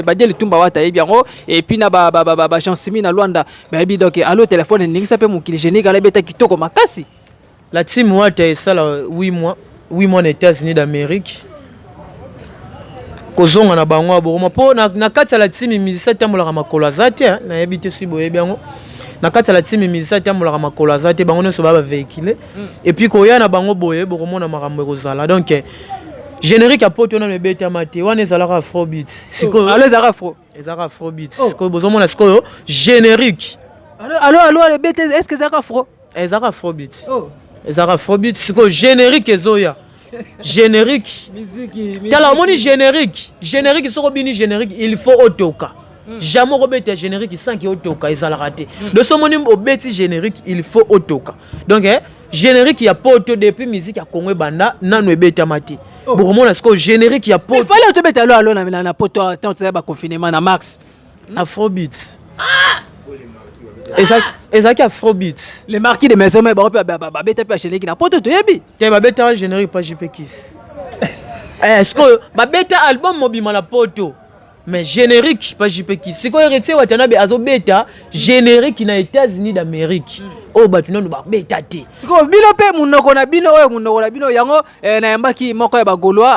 badie litumba wata ayebi yango, et puis na bajansimi na Lwanda bayebi. Donc allo téléphone eningisa mpe mokili, générique ala ebeta kitoko makasi. La team wata esala 8 mois, 8 mois na États-Unis d'Amérique. Kozonga na bango ya boroma, mpo na kati ya la team, musicien atambolaka makolo aza te. Nayebi te soki boyebi yango. Na kati ya la team, musicien atambolaka makolo aza te, bango nyonso baya bavéhicule. Et puis koya na bango boye, bokomona makambo ekozala. Donc générique ya poto nano ebetama te, wana ezalaka afrobeat. Sikoyo allo ezalaka afro? Ezalaka afrobeat. Sikoyo bozomona sikoyo générique. Allo allo allo ebete, est ce que ezalaka afro? Ezalaka afrobeat. Ezalaka afrobeat. Sikoyo générique ezoya, générique. Tala, omoni générique, générique, soki obini générique, il faut otoka. Jamais okobeta générique sans que otoka, ezalaka te. Donc so omoni obeti générique, il faut otoka. Donc générique ya poto, depuis musique ya Congo ebanda, nano ebetama te. Bokomona sikoyo générique ya poto. Fallait tobeta allo allo na poto ntango tozali baconfinement na mars. Afrobeat, ezalaki afrobeat. Le marquis de Maison Mère, bango mpe babeta mpe bagénérique na poto, toyebi. Te, babetaka générique pa JP Kis. Sikoyo babeta album mobima na poto, mais générique pa JP Kis. Sikoyo Héritier Watanabe azobeta générique na États-Unis d'Amérique oyo bato nano babeta te. Sikoyo bino mpe monoko na bino oyo, monoko na bino yango, nayambaki moko ya bagaulois,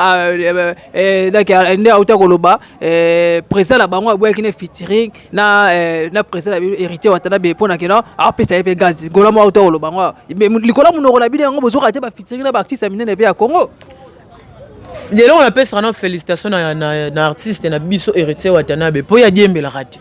donc nde auta koloba président na bango aboyaki ne featuring na président na bino Héritier Watanabe, mpo na keno apesa ye mpe gaz. Gaulois moko auta koloba yango likolo ya monoko na bino yango, bozoka te bafeaturing na baartiste ya minene mpe ya Congo. Lelo napesaka na félicitation na artiste na biso Héritier Watanabe, mpo ye adiembelaka te.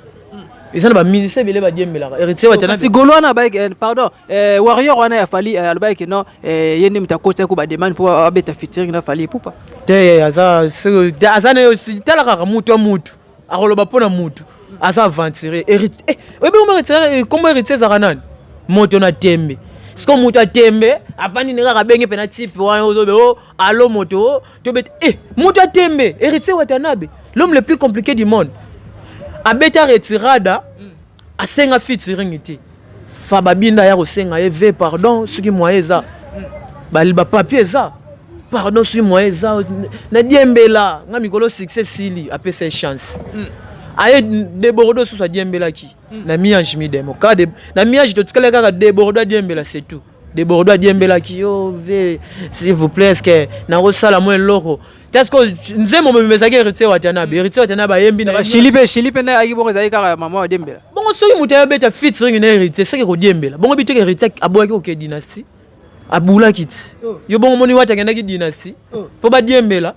Eza na bamusicien ebele badiembelaka. Héritier Watanabe Kasi gaulois wana abayaki, pardon, warrior wana ya Fally, alobaki no ye nde moto akotiaki bademande mpo abeta featuring na Fally Ipupa. Te, aza na yo. Tala kaka mutu ya mutu akoloba mpo na mutu aza aventurier. Oyebi kombo Héritier ezalaka nani? Moto na tembe. Siko moto atembe afandi ndenge kaka abenge mpena type wana ozobe o alo moto tobeta moto atembe. Héritier Watanabe, l'homme le plus compliqué du monde, abeta retirada, asenga featuring te. Fa babinda ya kosenga ye ve pardon soki moyen eza. Bapapier eza, pardon, soki moyen eza, nadiembela nga mikolo succès sili, apesa ye chance. Aye Debordo susu adiembelaki na mi-ange mi-démon. Na mi-ange totikali kaka Debordo adiembela, c'est tout. Debordo adiembelaki yo ve, s'il vous plaît, est-ce que nakosala mwa eloko te? Est-ce que nzembo mobimba ezalaki Héritier Watanabe? Héritier Watanabe ayembi na Shili mpe, Shili mpe nde ayaki bongo, ezalaki kaka mama adembela. Bongo soki moto ayobeta featuring na Héritier, soki kodiembela bongo biteke, Héritier aboyaki koke Dynastie, abulaki ti. Yo bongo moni Wati akendaki Dynastie mpo badiembela.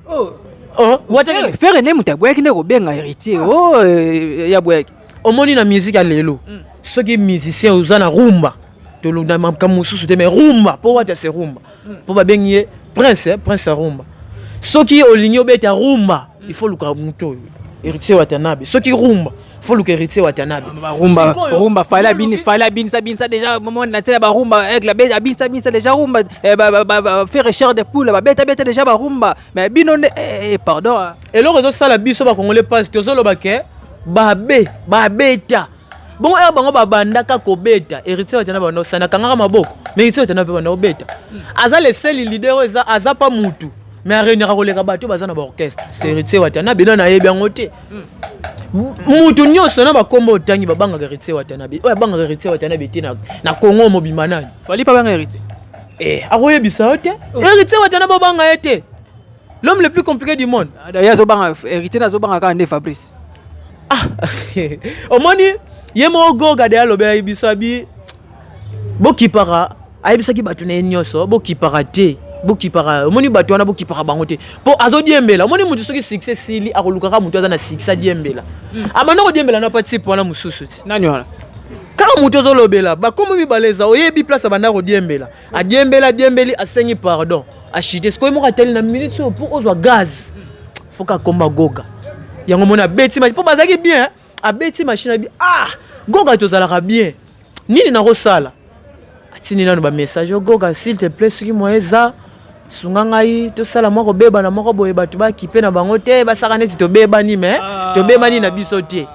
Oh, Wati Ferre nde moto aboyaki nde kobenga Héritier o ya boyaki. Omoni, na musique ya lelo, soki musicien oza na rumba, tolunda makambo mosusu te, mais rumba, mpo Wati ase rumba, mpo babengi ye prince, eh, prince ya rumba. Soki olingi obeta rumba, il faut luka moto oyo Héritier Watanabe. Soki rumba, faut luka Héritier Watanabe. Rumba, rumba, Fally abini, Fally abinisa binisa déjà moment na tia barumba, Aigle abinisa binisa déjà rumba, faire chair de poule, babeta beta déjà barumba, mais bino nde pardon, hein. Eloko ezosala biso bakongole mpasi, tozoloba ke babe babeta bongo oyo bango babandaka kobeta, Héritier Watanabe banda osana akangaka maboko, mais Héritier Watanabe mpe banda kobeta, aza le seul leader oyo eza aza pa mutu, mais aréuniraka koleka bato baza na baorchestre, c'est Héritier Watanabe. Nano nayebi yango te. Mutu nyonso na bakombo otangi babangaka Héritier Watanabe. Oyo abangaka Héritier Watanabe te na Congo mobimba, nani? Fally pa banga Héritier? Eh, akoyebisa yo te. Héritier Watanabe obanga ye te, l'homme le plus compliqué du monde. Ye azobanga Héritier, azobanga kaka nde Fabrice. Ah, omoni, ye moko Goga de alobelaki biso, abi bokipaka, ayebisaki bato na ye nyonso, bokipaka te, bokipaka. Omoni bato wana, bokipaka bango te, mpo azodiembela. Omoni motu soki succès sili, akolukaka motu aza na succès adiembela. Abanda kodiembela na pa type wana mosusu ti. Nani wana? Kaka motu ozolobela, bakombo mibale eza, oyebi place abanda kodiembela. Adiembela, adiembeli, asengi pardon, achite. Sikoyo moko atali na minute oyo mpo ozwa gaz, faut akomba Goga. Yango moni abeti machine, mpo bazalaki bien. Abeti machine, abi: "Ah Goga, tozalaka bien, nini nakosala?" Atindi nano bamessage: "O Goga, s'il te plaît, soki moyen eza, sunga ngai tosala mwa kobebana moko boye, bato bakipe na bango te, basaka neti tobebani, mais tobebani na biso te."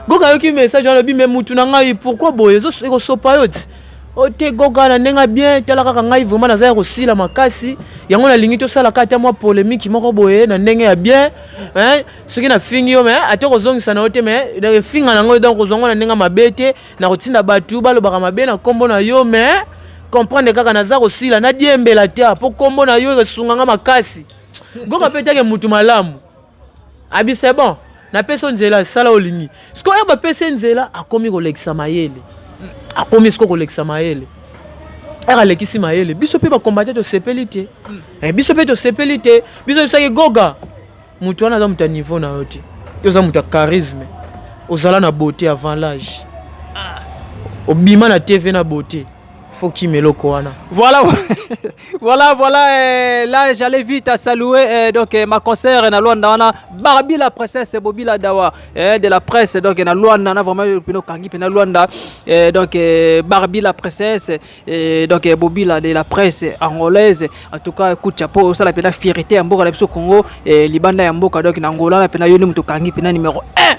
Goga ayoki message wana, alobi: "Mais mutu na ngai, pourquoi boye? Ekosopa yo ti o te." Goga na ndenge bien: "Tala kaka ngai, vraiment naza ya kosila makasi, yango nalingi tosalaka ata mwa polémique moko boye na ndenge ya bien, hein? Soki nafingi yo, mais ate kozongisa na yo te, mais efinga nango, donc kozwa ngo na ndenge mabe te, na kotinda bato balobaka mabe na nkombo na yo, mais comprendre kaka naza kosila, nadiembela te mpo nkombo na yo esunganga makasi." Goga mpe take mutu malamu, abi: "C'est bon, napesi yo nzela, sala olingi." Sikoyo oyo bapesi ye nzela, akomi kolekisa mayele, akomi sikoyo kolekisa mayele. Ere alekisi mayele, biso mpe bakombate tosepeli te. Biso mpe tosepeli te. Biso bisaki Goga, motu wana aza moto ya niveau na yo te. Yo oza moto ya charisme, ozala na beauté avant l'âge, obima na TV na beauté, faut kima eloko wana. Voilà. Là, j'allais vite à saluer donc ma concert na Luanda wana, Barbie la princesse Bobila Dawa de la presse. Donc na Luanda na vraiment pino kangi pe na Luanda, donc Barbie la princesse et donc Bobila de la presse angolaise. En tout cas, coup de chapeau, ça la pena fierté ya mboka na biso Congo et libanda ya mboka, donc na Angola na pena yo muto kangi pena numéro 1,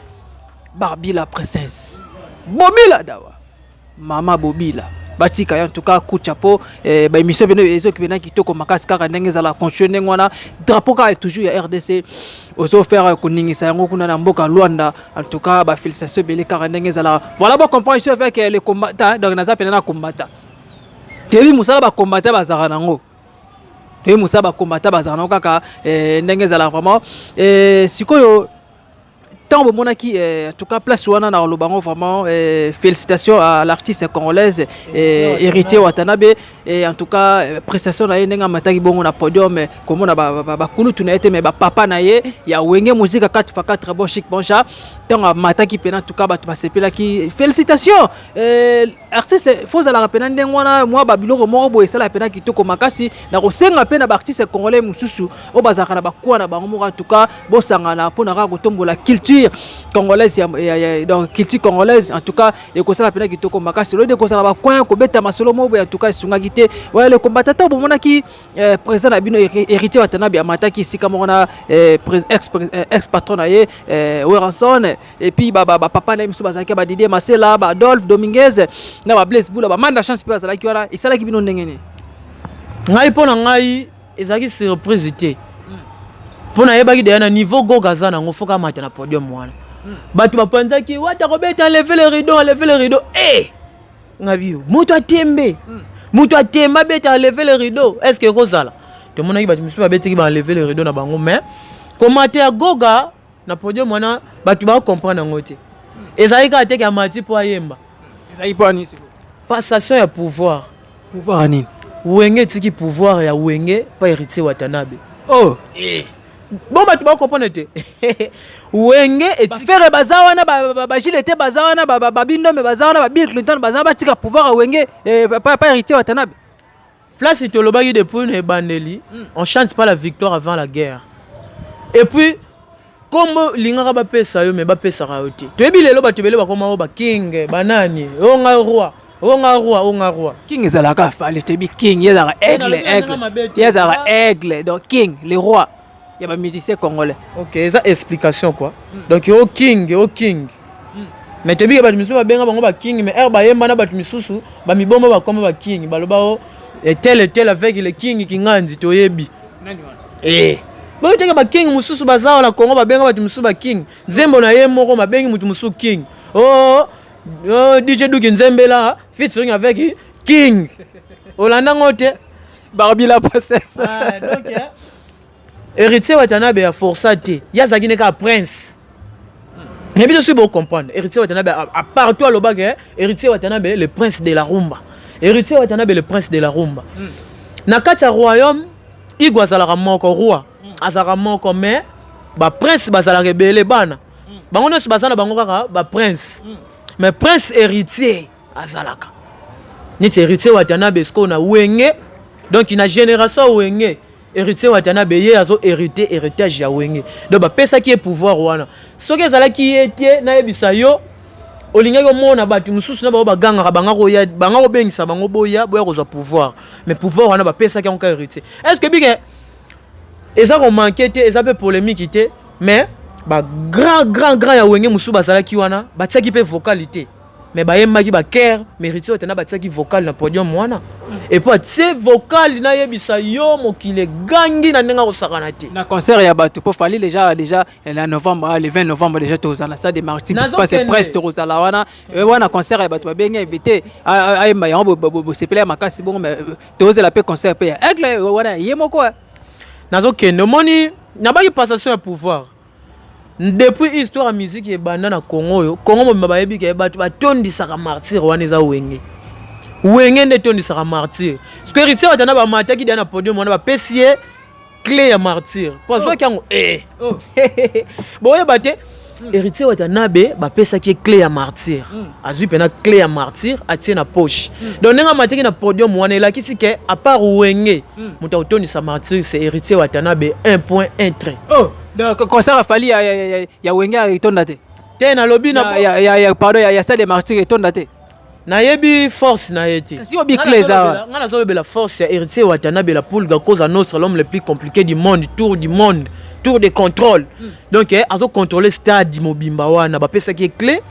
Barbie la princesse Bobila Dawa, mama Bobila batika ye. En tout cas, coup de chapeau. Baémission bino ezoki mpena kitoko makasi, kaka ndenge ezala, continue ndenge wana. Drapeau kaka toujours ya RDC ozofaire koningisa yango kuna na mboka Luanda. En tout cas, bafélicitation ebele, kaka ndenge ezala. Voilà, bon, comprend ici avec les combattants. Donc naza mpena na combattant, toyebi mosala bacombattant bazalaka nango, toyebi mosala bacombattant bazalaka nango, kaka ndenge ezala vraiment. Sikoyo ntango bomonaki, en tout cas place wana na koloba yango vraiment, félicitations à l'artiste congolaise Héritier Watanabe. Et en tout cas, prestation na ye, ndenge amataki bongo na podium, komona bakulutu na ye te, mais bapapa na ye ya Wenge Musique 4 x 4, bon chic bon chat, ntango amataki mpena, en tout cas bato basepelaki. Félicitation artiste, faut ozalaka mpena ndenge wana. Mwa babiloko moko boye esala mpena kitoko makasi. Na kosenga mpe na baartiste congolais mosusu oyo bazalaka na bakwa na bango moko, en tout cas bosangana mpona kaka kotombola culture congolaise ya, donc culture congolaise, en tout cas ekosala mpena kitoko makasi. Lode ekozala bacoin kobeta masolo moko boye, en tout cas esungaki te. Waya le combattant, ntango bomonaki président na bino Héritier Watanabe amataki esika moko na ex patron na ye Werrason, et puis bapapa na ye mosusu bazalaki, badidier Masela, baadolphe Dominguez na bablaise Bula, bamanda Chance mpe bazalaki wana, esalaki bino ndenge nini? Ngai, mpo na ngai, ezalaki surprise te, mpo nayebaki deya na niveau Goga aza nango. Faut kamata na podium wana. Bato bapanzaki wata kobeta "Levez le rideau, levez le rideau". E ngabi yo, moto atembe, moto atembe abeta "Levez le rideau", est ce que ekozala? Tomonaki bato mosusu babetaki ba "Levez le rideau" na bango, mais komata ya Goga na podium wana, bato bacomprendre yango te. Ezalaki kaka teke amati mpo ayemba. Ezalaki mpo ani sikoyo? Passation ya pouvoir. Pouvoir ya nini? Wenge etiki pouvoir ya Wenge pa Héritier Watanabe. Oh. Bon, bato bacomprendre te. Wenge etiki Baferre baza wana, bagile te, baza wana, babindome baza wana, babill Clinton baza wana, batika pouvoir ya Wenge pa Héritier Watanabe. Place tolobaki depuis na ebandeli, on chante pas la victoire avant la guerre. Et puis kombo lingaka bapesa yo, me bapesaka yo te. Toyebi lelo bato ebele bakoma oyo baking, banani, oyo nga roi, oyo nga roi, oyo nga roi. King ezalaka Fally. Toyebi king, ye ezalaka aigle. Nalobi na ndenge Aigle. mabe te. Ye ezalaka aigle, donc king, le roi ya bamusicien congolais. Ok, eza explication quoi. Donc o king, o king, mais toyebi ke bato misusu babenga bango baking, mais ere bayemba na bato misusu bamibomba, bakoma baking, baloba o tel et tel avec le king Kinganzi. Toyebi boyo teke baking mosusu baza awa na Congo, babenga bato mosusu baking. Nzembo na ye moko babengi motu mosusu king. Oh, DJ Duki Nzembela featuring avec king, olandango te? Barbie la princesse. Ah, donc Héritier Watanabe ya força te, ye azalaki ne kaka prince. Mais biso soki bocomprendre, Héritier Watanabe à partout alobaka Héritier Watanabe le prince de la rumba, Héritier Watanabe le prince de la rumba. Na kati ya royaume, Igo azalaka moko, roi azalaka moko, mais baprince bazalaka ebele. Bana bango nyonso baza na bango kaka baprince, mais prince héritier azalaka neti Héritier Watanabe. Sikoyo na Wenge, donc na génération Wenge, Héritier Watanabe ye azo hérité héritage ya Wenge. Donc bapesaki ye pouvoir wana. Soki ezalaki ye te, nayebisa yo, olingaki omona bato mosusu na bango bagangaka, banga koya, banga kobengisa bango boya, boya kozwa pouvoir. Mais pouvoir wana bapesaki yango ka Héritier. Est ce que bike eza komanquer te? Eza mpe polémique te, mais bagrand grand grand ya Wenge mosusu bazalaki wana, batiaki mpe vocal te, mais bayembaki baker. Mais Héritier Watana batiaki vocal na podium wana. Et puis atie vocal, nayebisa yo, mokili egangi na ndenge akosakana te. Na concert ya bato, mpo Fally déjà na novembre, le 20 novembre déjà tozala stade des Martyrs. Nazokende. Parce presque tozala wana. Wana concert ya bato babengi invité ayemba yango, bosepela ya makasi bongo. Mais tozela mpe concert mpe ya Aigle wana ye moko. Nazokende, omoni, nabaki passation ya pouvoir. Depuis histoire ya musique ebanda na Congo oyo, Congo mobimba bayebi ke bato batondisaka Martyr wana eza Wenge. Wenge nde etondisaka Martyr. Parce que Héritier Watana bamataki deya na podium wana, bapesi ye clé ya Martyr po azwaki yango. Oh. Boyeba te, Héritier Watanabe bapesaki ye clé ya Martyr, azwi mpena clé ya Martyr, atie na poche. Donc ndenge amataki na podium wana, elakisi ke à part Wenge, moto akotondisa Martyr, c'est Héritier Watanabe, 1.1 trait. Oh, donc concert ya Fally ya Wenge etonda te? Te, nalobi na Ya, pardon, ya stade des Martyrs etonda te? Nayebi force na ye te. Kasi obi clé eza wana. Nga nazolobela force ya Héritier Watanabe la Pulga, cause nostra, l'homme le plus compliqué du monde, tour du monde, tour de contrôle. Donc azocontrôle stade mobimba wana. Bapesaki ye clé,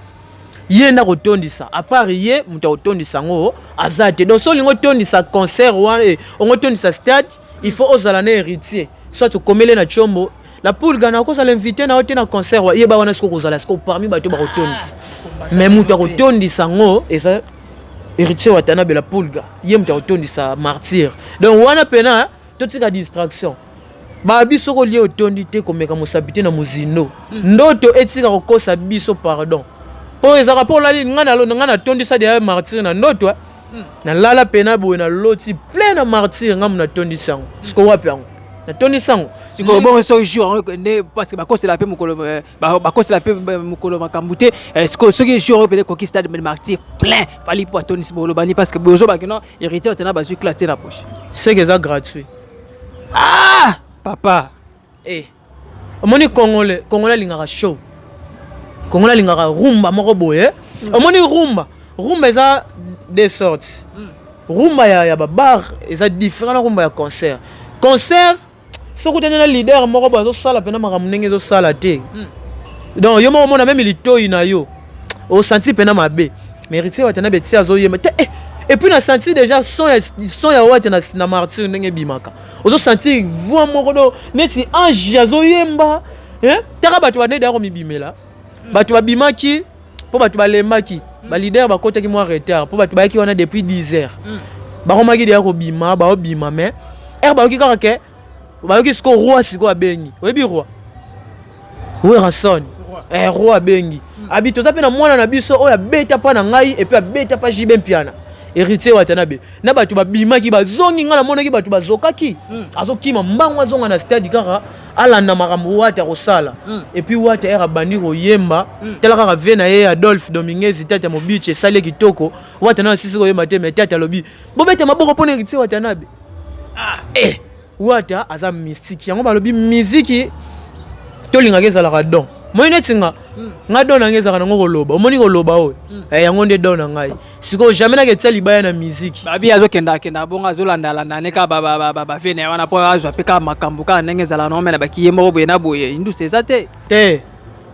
ye nda kotondisa. À part ye, moto akotondisa yango aza te. Donc so olingi otondisa concert wana, ongo otondisa stade, il faut ozala na Héritier, soit okomeli na Tshombo la Pulga. Na kozala invité na yo te na concert wa yeba wana, sikoyo kozala sikoyo parmi bato bakotondisa. Mais moto akotondisa yango eza Héritier Watanabe la Pulga, ye moto akotondisa Martyr. Donc wana pena totika distraction. Babi soki olie otondi te, komeka mosapi te na mozindo. Ndoto etika kokosa biso, pardon, mpo ezalaka mpo olali. Ngai natondisa deya Martyr na ndoto. Nalala pena boye, naloti plein na Martyr, ngai mo natondisi yango. Siko wapi yango natondisi yango? Sikoyo bongo soki jour yango nde, parce que bakosela mpe mokolo, bakosela mpe mokolo makambo te. Sikoyo soki jour oyo pene ekoki, stade Martyr plein, Fally mpo atondisi, bolobani? Parce que bozobaki no Héritier tena bazwi clé te na poche. Seke eza gratuit. Ah papa! Omoni, Congolais, Congolais alingaka show, Congolais alingaka rumba moko boye. Omoni, rumba, rumba eza deux sortes. Rumba ya babar eza différent na rumba ya concert. Concert, soki otani na leader moko boye azosala mpena makambo ndenge ezosala te, donc yo moko omona, même litoi na yo osanti mpena mabe. Mais Héritier Watanabe ti azoyemba te. Et puis na sentir déjà son ya Wata na Martyr ndenge ebimaka, ozosentir voix moko do neti ange azoyemba, eh? Taka bato bandede ya komibimela, bato babimaki mpo bato balembaki, baleader bakotaki mwa retard mpo bato bayaki wana depuis 10 heures. Bakomaki deya kobima, baobima, mais ere bayoki kaka ke bayoki sikoyo roi, sikoyo abengi, oyebi roi Werrason, roi abengi, abi toza mpe na mwana na biso oyo abeta mpa na ngai et puis abeta mpa JB Mpiana, Héritier Watanabe. Na bato babimaki, bazongi. Ngai namonaki bato bazokaki, azokima mbango, azonga na stade kaka alanda makambo Wata kosala. Et puis Wata ere abandi koyemba, tala kaka ve na ye Adolphe Dominguez, tata mobici, esali ye kitoko. Wata na asisi koyemba te, mais tata alobi bobeta maboko mpona Héritier Watanabe. Ah, eh, Wata aza mystique. Yango balobi miziki tolingaka ezalaka don. Moi neti nga don na ngai ezalaka nango koloba. Omoni koloba oyo, yango nde don na ngai. Sikoyo jamais nake tia libaya na miziki. Babi azokendakenda bongo, azolandalanda ne kaka bave na ye wana mpo azwa mpe kaka makambo kaka ndenge ezalaka nango, me na baki ye moko boye na boye, industrie eza te. Te,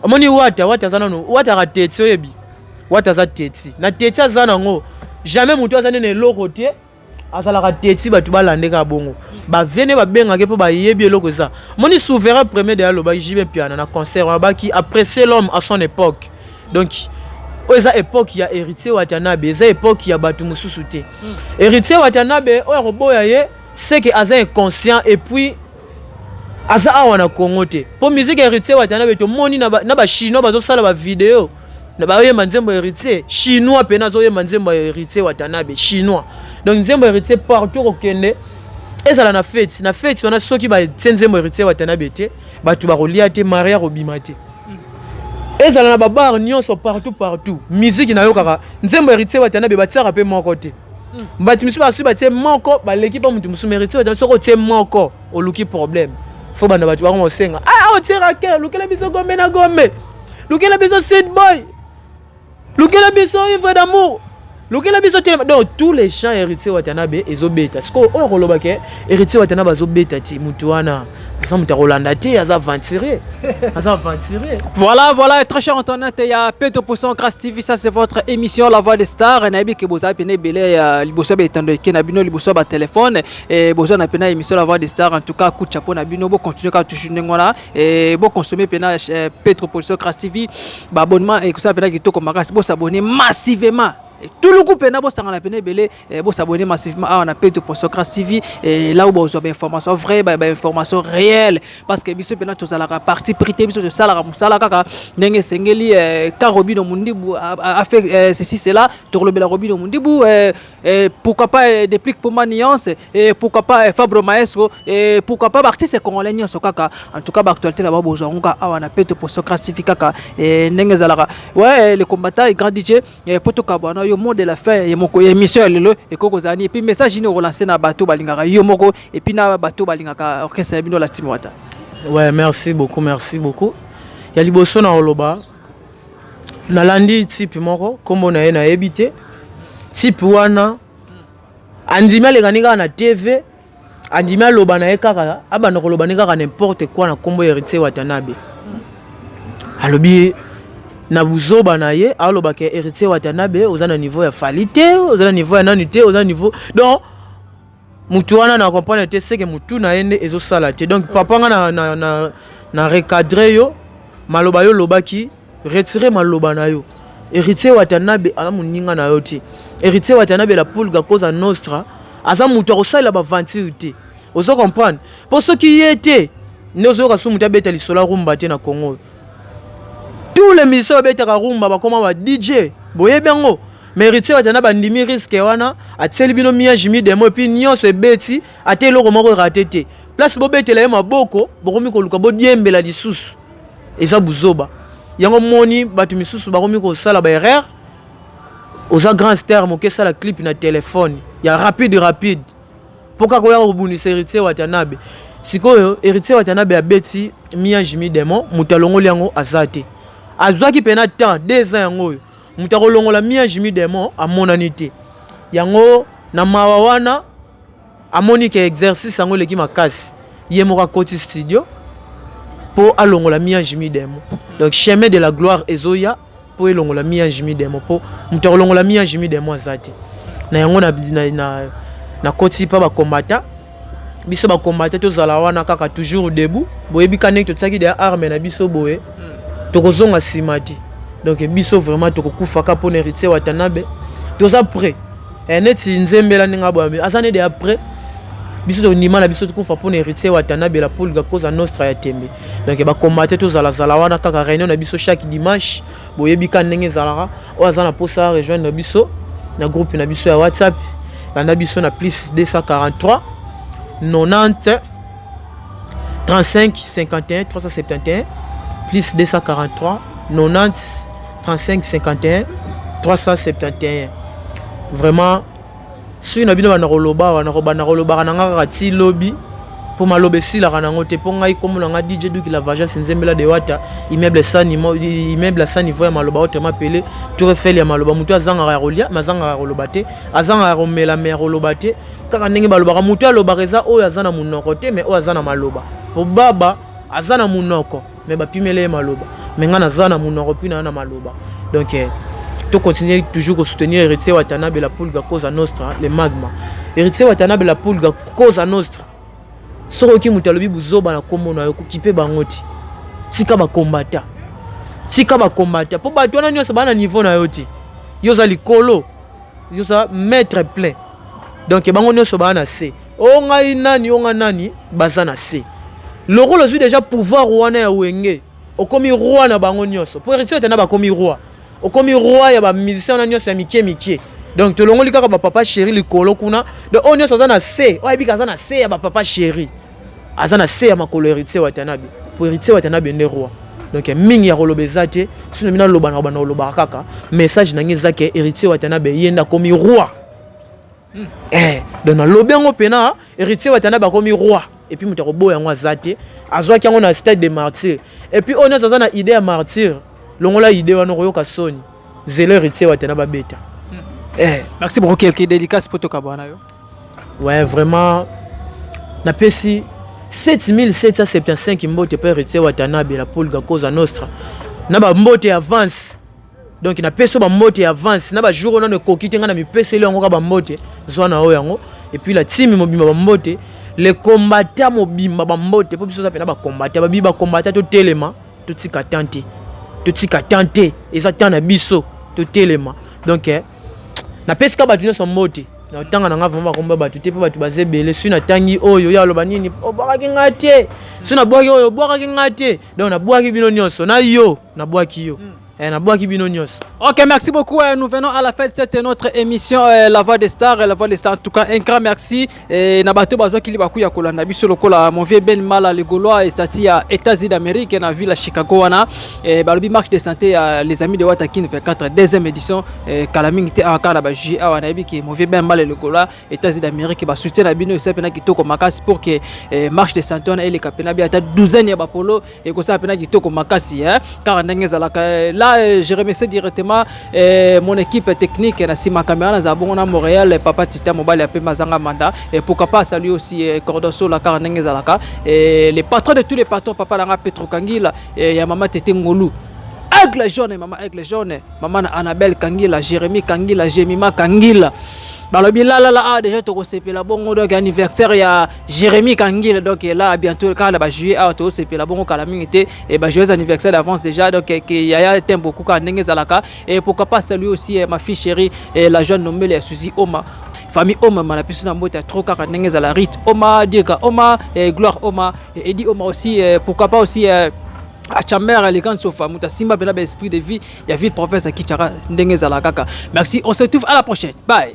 omoni Wata, Wata aza nano, Wata aka teti. Oyebi Wata aza teti na teti, aza nango jamais moto aza nde na eloko te, azalaka teti. Bato balande kaka bongo, bavie nde babengaki mpo bayebi eloko eza. Moni souverain premier de alobaki JB Mpiana na concert wana, baki apprécier l'homme à son époque. Donc oyo eza époque ya Héritier Watanabe, eza époque ya bato mosusu te. Héritier Watanabe oyo akoboya ye seke aza inconscient et puis aza awa na Congo te, mpo musique Héritier Watanabe tomoni na bachinois bazosala bavideo na baoyemba nzembo ya Héritier. Chinois pena azoyemba nzembo ya Héritier Watanabe, chinois. Donc nzembo ya Héritier partout kokende, ezala na fête, na fête wana soki batie nzembo Héritier Watanabe te, bato bakolia te, mari akobima te. Ezala na babar nyonso, partout partout, musique nayokaka nzembo Héritier Watanabe, batiaka mpe moko te. Bato misusu basuki batie moko, baleki mpa moto mosusu. Héritier Watanabe, soki otie moko, oluki problème. Fo banda bato bakoma kosenga: ah, otiera ke lukela biso Gombe na Gombe, lukela biso Sid Boy, lukela biso Ivre d'amour, lukela biso telema. Donc tous les chants Héritier Watanabe ezobeta. Sikoyo oyo koloba ke Héritier Watanabe azobeta ti, motu wana aza moto akolanda te, aza aventurier, aza aventurier. Voilà, très cher internaute, il y a Pedro Poisson Grâce TV, ça c'est votre émission La Voix des Stars. Nayebi ke boza pene ebele ya liboso ya etando eke na bino, liboso ya batelefone, boza na pena émission La Voix des Stars. En tout cas, coup de chapeau na bino, bocontinue kaka toujours ndenge wana, boconsommer pena Pedro Poisson Grâce TV, baabonnement ekosala pena kitoko makasi. Bosabonner massivement tuluku mpena, bosangana pene ebele, bosabonner massivement awa na Pedro Poisson Grâce TV, là où bozwa bainformation vrai, bainformation réelle, parce que biso mpena tozalaka parti pris te. Biso tosalaka mosala kaka ndenge esengeli. Ka Robino Mundibu a fait ceci, cela, tokolobela Robino Mundibu, pourquoi pas Déplique Poma Nuance, et pourquoi pas Fabro Maestro, et pourquoi pas baartiste congolais nyonso kaka. En tout cas, baactualité na bango bozwa yango kaka awa na Pedro Poisson Grâce TV, kaka ndenge ezalaka. Ouais, le combattant et grand DJ, po tokabwana, yo mot de la fin ya moko ya émission ya lelo ekoki kozala nini? Et puis message nini okolancer na bato balingaka yo moko et puis na bato balingaka orchestre ya bino la Team Wata? Ouais, merci beaucoup, merci beaucoup. Ya liboso na koloba, nalandi type moko, nkombo na ye nayebi te. Type wana andimi alekani kaka na TV, andimi aloba na ye kaka, abanda koloba ne kaka n'importe quoi na nkombo ya Héritier Watanabe. Alobi na buzoba na ye, alobaka Héritier Watanabe oza na niveau ya Fally te, oza na niveau ya nani te, oza na niveau. Donc mutu wana na comprendre te, seke mutu na ye nde ezosala te. Donc papa, nga na recadre yo, maloba yo olobaki, retire maloba na yo. Héritier Watanabe aza moninga na yo te. Héritier Watanabe, la Pulga Cosa Nostra, aza moto akosalela baventure te, ozo comprendre? Mpo soki ye te nde ozoyoka so moto abeta lisolo ya rumba te na Congo. Tous les musiciens babetaka rumba bakoma ba DJ, boyebi yango. Mais Héritier Watanabe bandimi risque wana, atieli bino mi-ange mi-démon, et puis nyonso ebeti, ate eloko moko erater te. Place bobetela ye maboko, bokomi koluka bodiembela lisusu, eza buzoba. Yango moni bato misusu bakomi kosala baerreur. Oza grand star moke, esala clip na telefone ya rapide rapide mpo kaka oyaka kobundisa Héritier Watanabe. Sikoyo Héritier Watanabe abeti mi-ange mi-démon, moto alongoli yango aza te. Azwaki mpena temps 2 ans, yango oyo moto akolongola mi-ange mi-démon amonani te. Yango na mawa wana amoni ke exercice yango eleki makasi, ye moko akoti studio mpo alongola mi-ange mi-démon. Donc chemin de la gloire ezoya mpo elongola mi-ange mi-démon, mpo moto akolongola mi-ange mi-démon aza te. Na yango nakoti mpa bacombattants. Biso bacombattants tozala wana kaka toujours debout. Boyebi ka ndenge totiaki deya arme na biso boye, tokozonga nsima te. Donc biso vraiment tokokufaka mpona Héritier Watanabe. Toza prêt. Neti nzembela ndenge aboya, aza ne deya prêt. Biso tondima na biso tokufa mpona Héritier Watanabe, la Pulga, Cosa Nostra ya tembe. Donc bacombattants tozalazala wana kaka. Réunion na biso chaque dimanche, boyebi ka ndenge ezalaka. Oyo aza na mposa rejoindre biso na groupe na biso ya WhatsApp, landa biso na plus 243 90 35 51 371, plus 243 90 35 51 371. Vraiment, soki na bino banda koloba awa, nakobanda kolobaka na nga kaka ti lobi, mpo maloba esilaka nango te. Mpo ngai, kombo na nga DJ Duki la Vagence, Nzembela de Wata, immeuble sans immeuble sans niveau ya maloba, autrement appelé Tour Eiffel ya maloba. Motu azangaka ya kolia, me azangaka ya koloba te, azangaka ya komela, me ya koloba te. Kaka ndenge balobaka, motu alobaka eza oyo aza na monoko te, me oyo aza na maloba. Mpo baba aza na monoko, me bapimeli ye maloba, me ngai naza na monoko mpi naa na maloba. Donc to continuer toujours kosoutenir Héritier Watanabe, la Pulga, Cosa Nostra, le magma. Héritier Watanabe, la Pulga, Cosa Nostra. Soki oyoki moto alobi buzoba na nkombo na yo, kokipe bango te. Tika bacombattants, tika bacombattants, mpo bato wana nyonso baa na niveau na yo te. Yo oza likolo, yo oza maître plein. Donc bango nyonso baa na se. O ngai nani, o ngai nani, baza na se. Lokola ozwi déjà pouvoir wana ya Wenge, okomi roi na bango nyonso. Po Héritier tena bakomi roi, okomi roi ya bamusicien wana nyonso ya mike mike. Donc tolongoli kaka bapapa chéri likolo kuna. Donc oyo nyonso aza na se, oyo ayebika aza na se ya bapapa chéri, aza na se ya makolo Héritier Watanabe, po Héritier Watanabe nde roi. Donc mingi ya koloba eza te. Sino mina loba na bana kolobaka kaka message na ngai eza ke Héritier Watanabe ye nde akomi roi. Donc nalobi yango mpena, Héritier Watanabe akomi roi. Et puis moto akoboya yango aza te. Azwaki yango na Stade de Martyr. Et puis oyo nyonso aza na idée ya Martyr, longola idée wana, okoyoka soni. Zela Héritier Watanabe abeta. Merci beaucoup. Quelques dédicaces po tokabwana yo. Ouais, vraiment, napesi 7775 mbote mpe Héritier Watanabe, la Pulga, Cosa Nostra, na bambote avance. Donc napesi oyo bambote ya avance na bajour oyo nano ekoki te. Ngai na mipeseli yango kaka bambote, zwa na oyo yango. Et puis la team mobimba bambote, le combattant mobimba bambote, mpo biso oza mpena bacombattants. Babi bacombattants, totelema, totika tan te, totika tan te, eza temps na biso, totelema. Donc napesi ka bato nyonso mbote. Na ntanga na nga vraiment bakomba bato te, mpo bato baza ebele. Soki natangi oyo, yo aloba nini? Obwakaki nga te. Soki nabwaki oyo, obwakaki nga te. Donc nabwaki bino nyonso, na yo nabwaki yo. Nabwaki bino nyonso. Ok, merci beaucoup. Nous venons à la fin de cette notre émission La Voix des Stars. La Voix des Stars, en tout cas, un grand merci. Na bato bazwaki libaku ya kolanda biso, lokola mon vieux Ben Mala le Gaulois, estati ya États-Unis d'Amérique na ville ya Chicago wana. Balobi marche de santé ya les amis de Watakin 24 deuxième édition, kala mingi te awa kaka na bajuillet awa. Nayebi ke mon vieux Ben Mala le Gaulois, États-Unis d'Amérique, basoutien na bino esa mpena kitoko makasi pour que marche de santé wana eleka mpena bi ata douzaine ya bapolo, ekosala mpena kitoko makasi, hein? Kaka ndenge ezalaka. Là, je remercie directement mon équipe technique na nsima caméra, nazala bongo na Montréal, papa Tita mobali ya pembe azanga manda. Et pourquoi pas saluer aussi Cordon Sola, kaka ndenge ezalaka, le patron de tous les patrons, papa nanga Petro Kangila, ya mama Tete Ngolu, Aigle Jaune, mama Aigle Jaune, mama na Annabelle Kangila, Jérémy Kangila, Jemima Kangila. Balobi lalala ah, déjà tokosepela bongo. Donc anniversaire ya Jérémy Kangila, donc là bientôt kaka na bajuillet awa, tokosepela bongo kala mingi te. Et ba joyeux anniversaire d'avance déjà. Donc ke yaya t'aime beaucoup, kaka ndenge ezalaka. Et pourquoi pas saluer aussi ma fille chérie, la jeune nommée ya Suzy Oma, famille Oma mana biso na mbote ya trop, kaka ndenge ezala, Rit Oma, Dirka Oma, Gloire Oma et Edi Oma aussi. Pourquoi pas aussi Achamber élégante sofa, moto asimba mpena baesprit de vie ya ville province ya Kichaka, ndenge ezala kaka. Merci, on se retrouve à la prochaine, bye.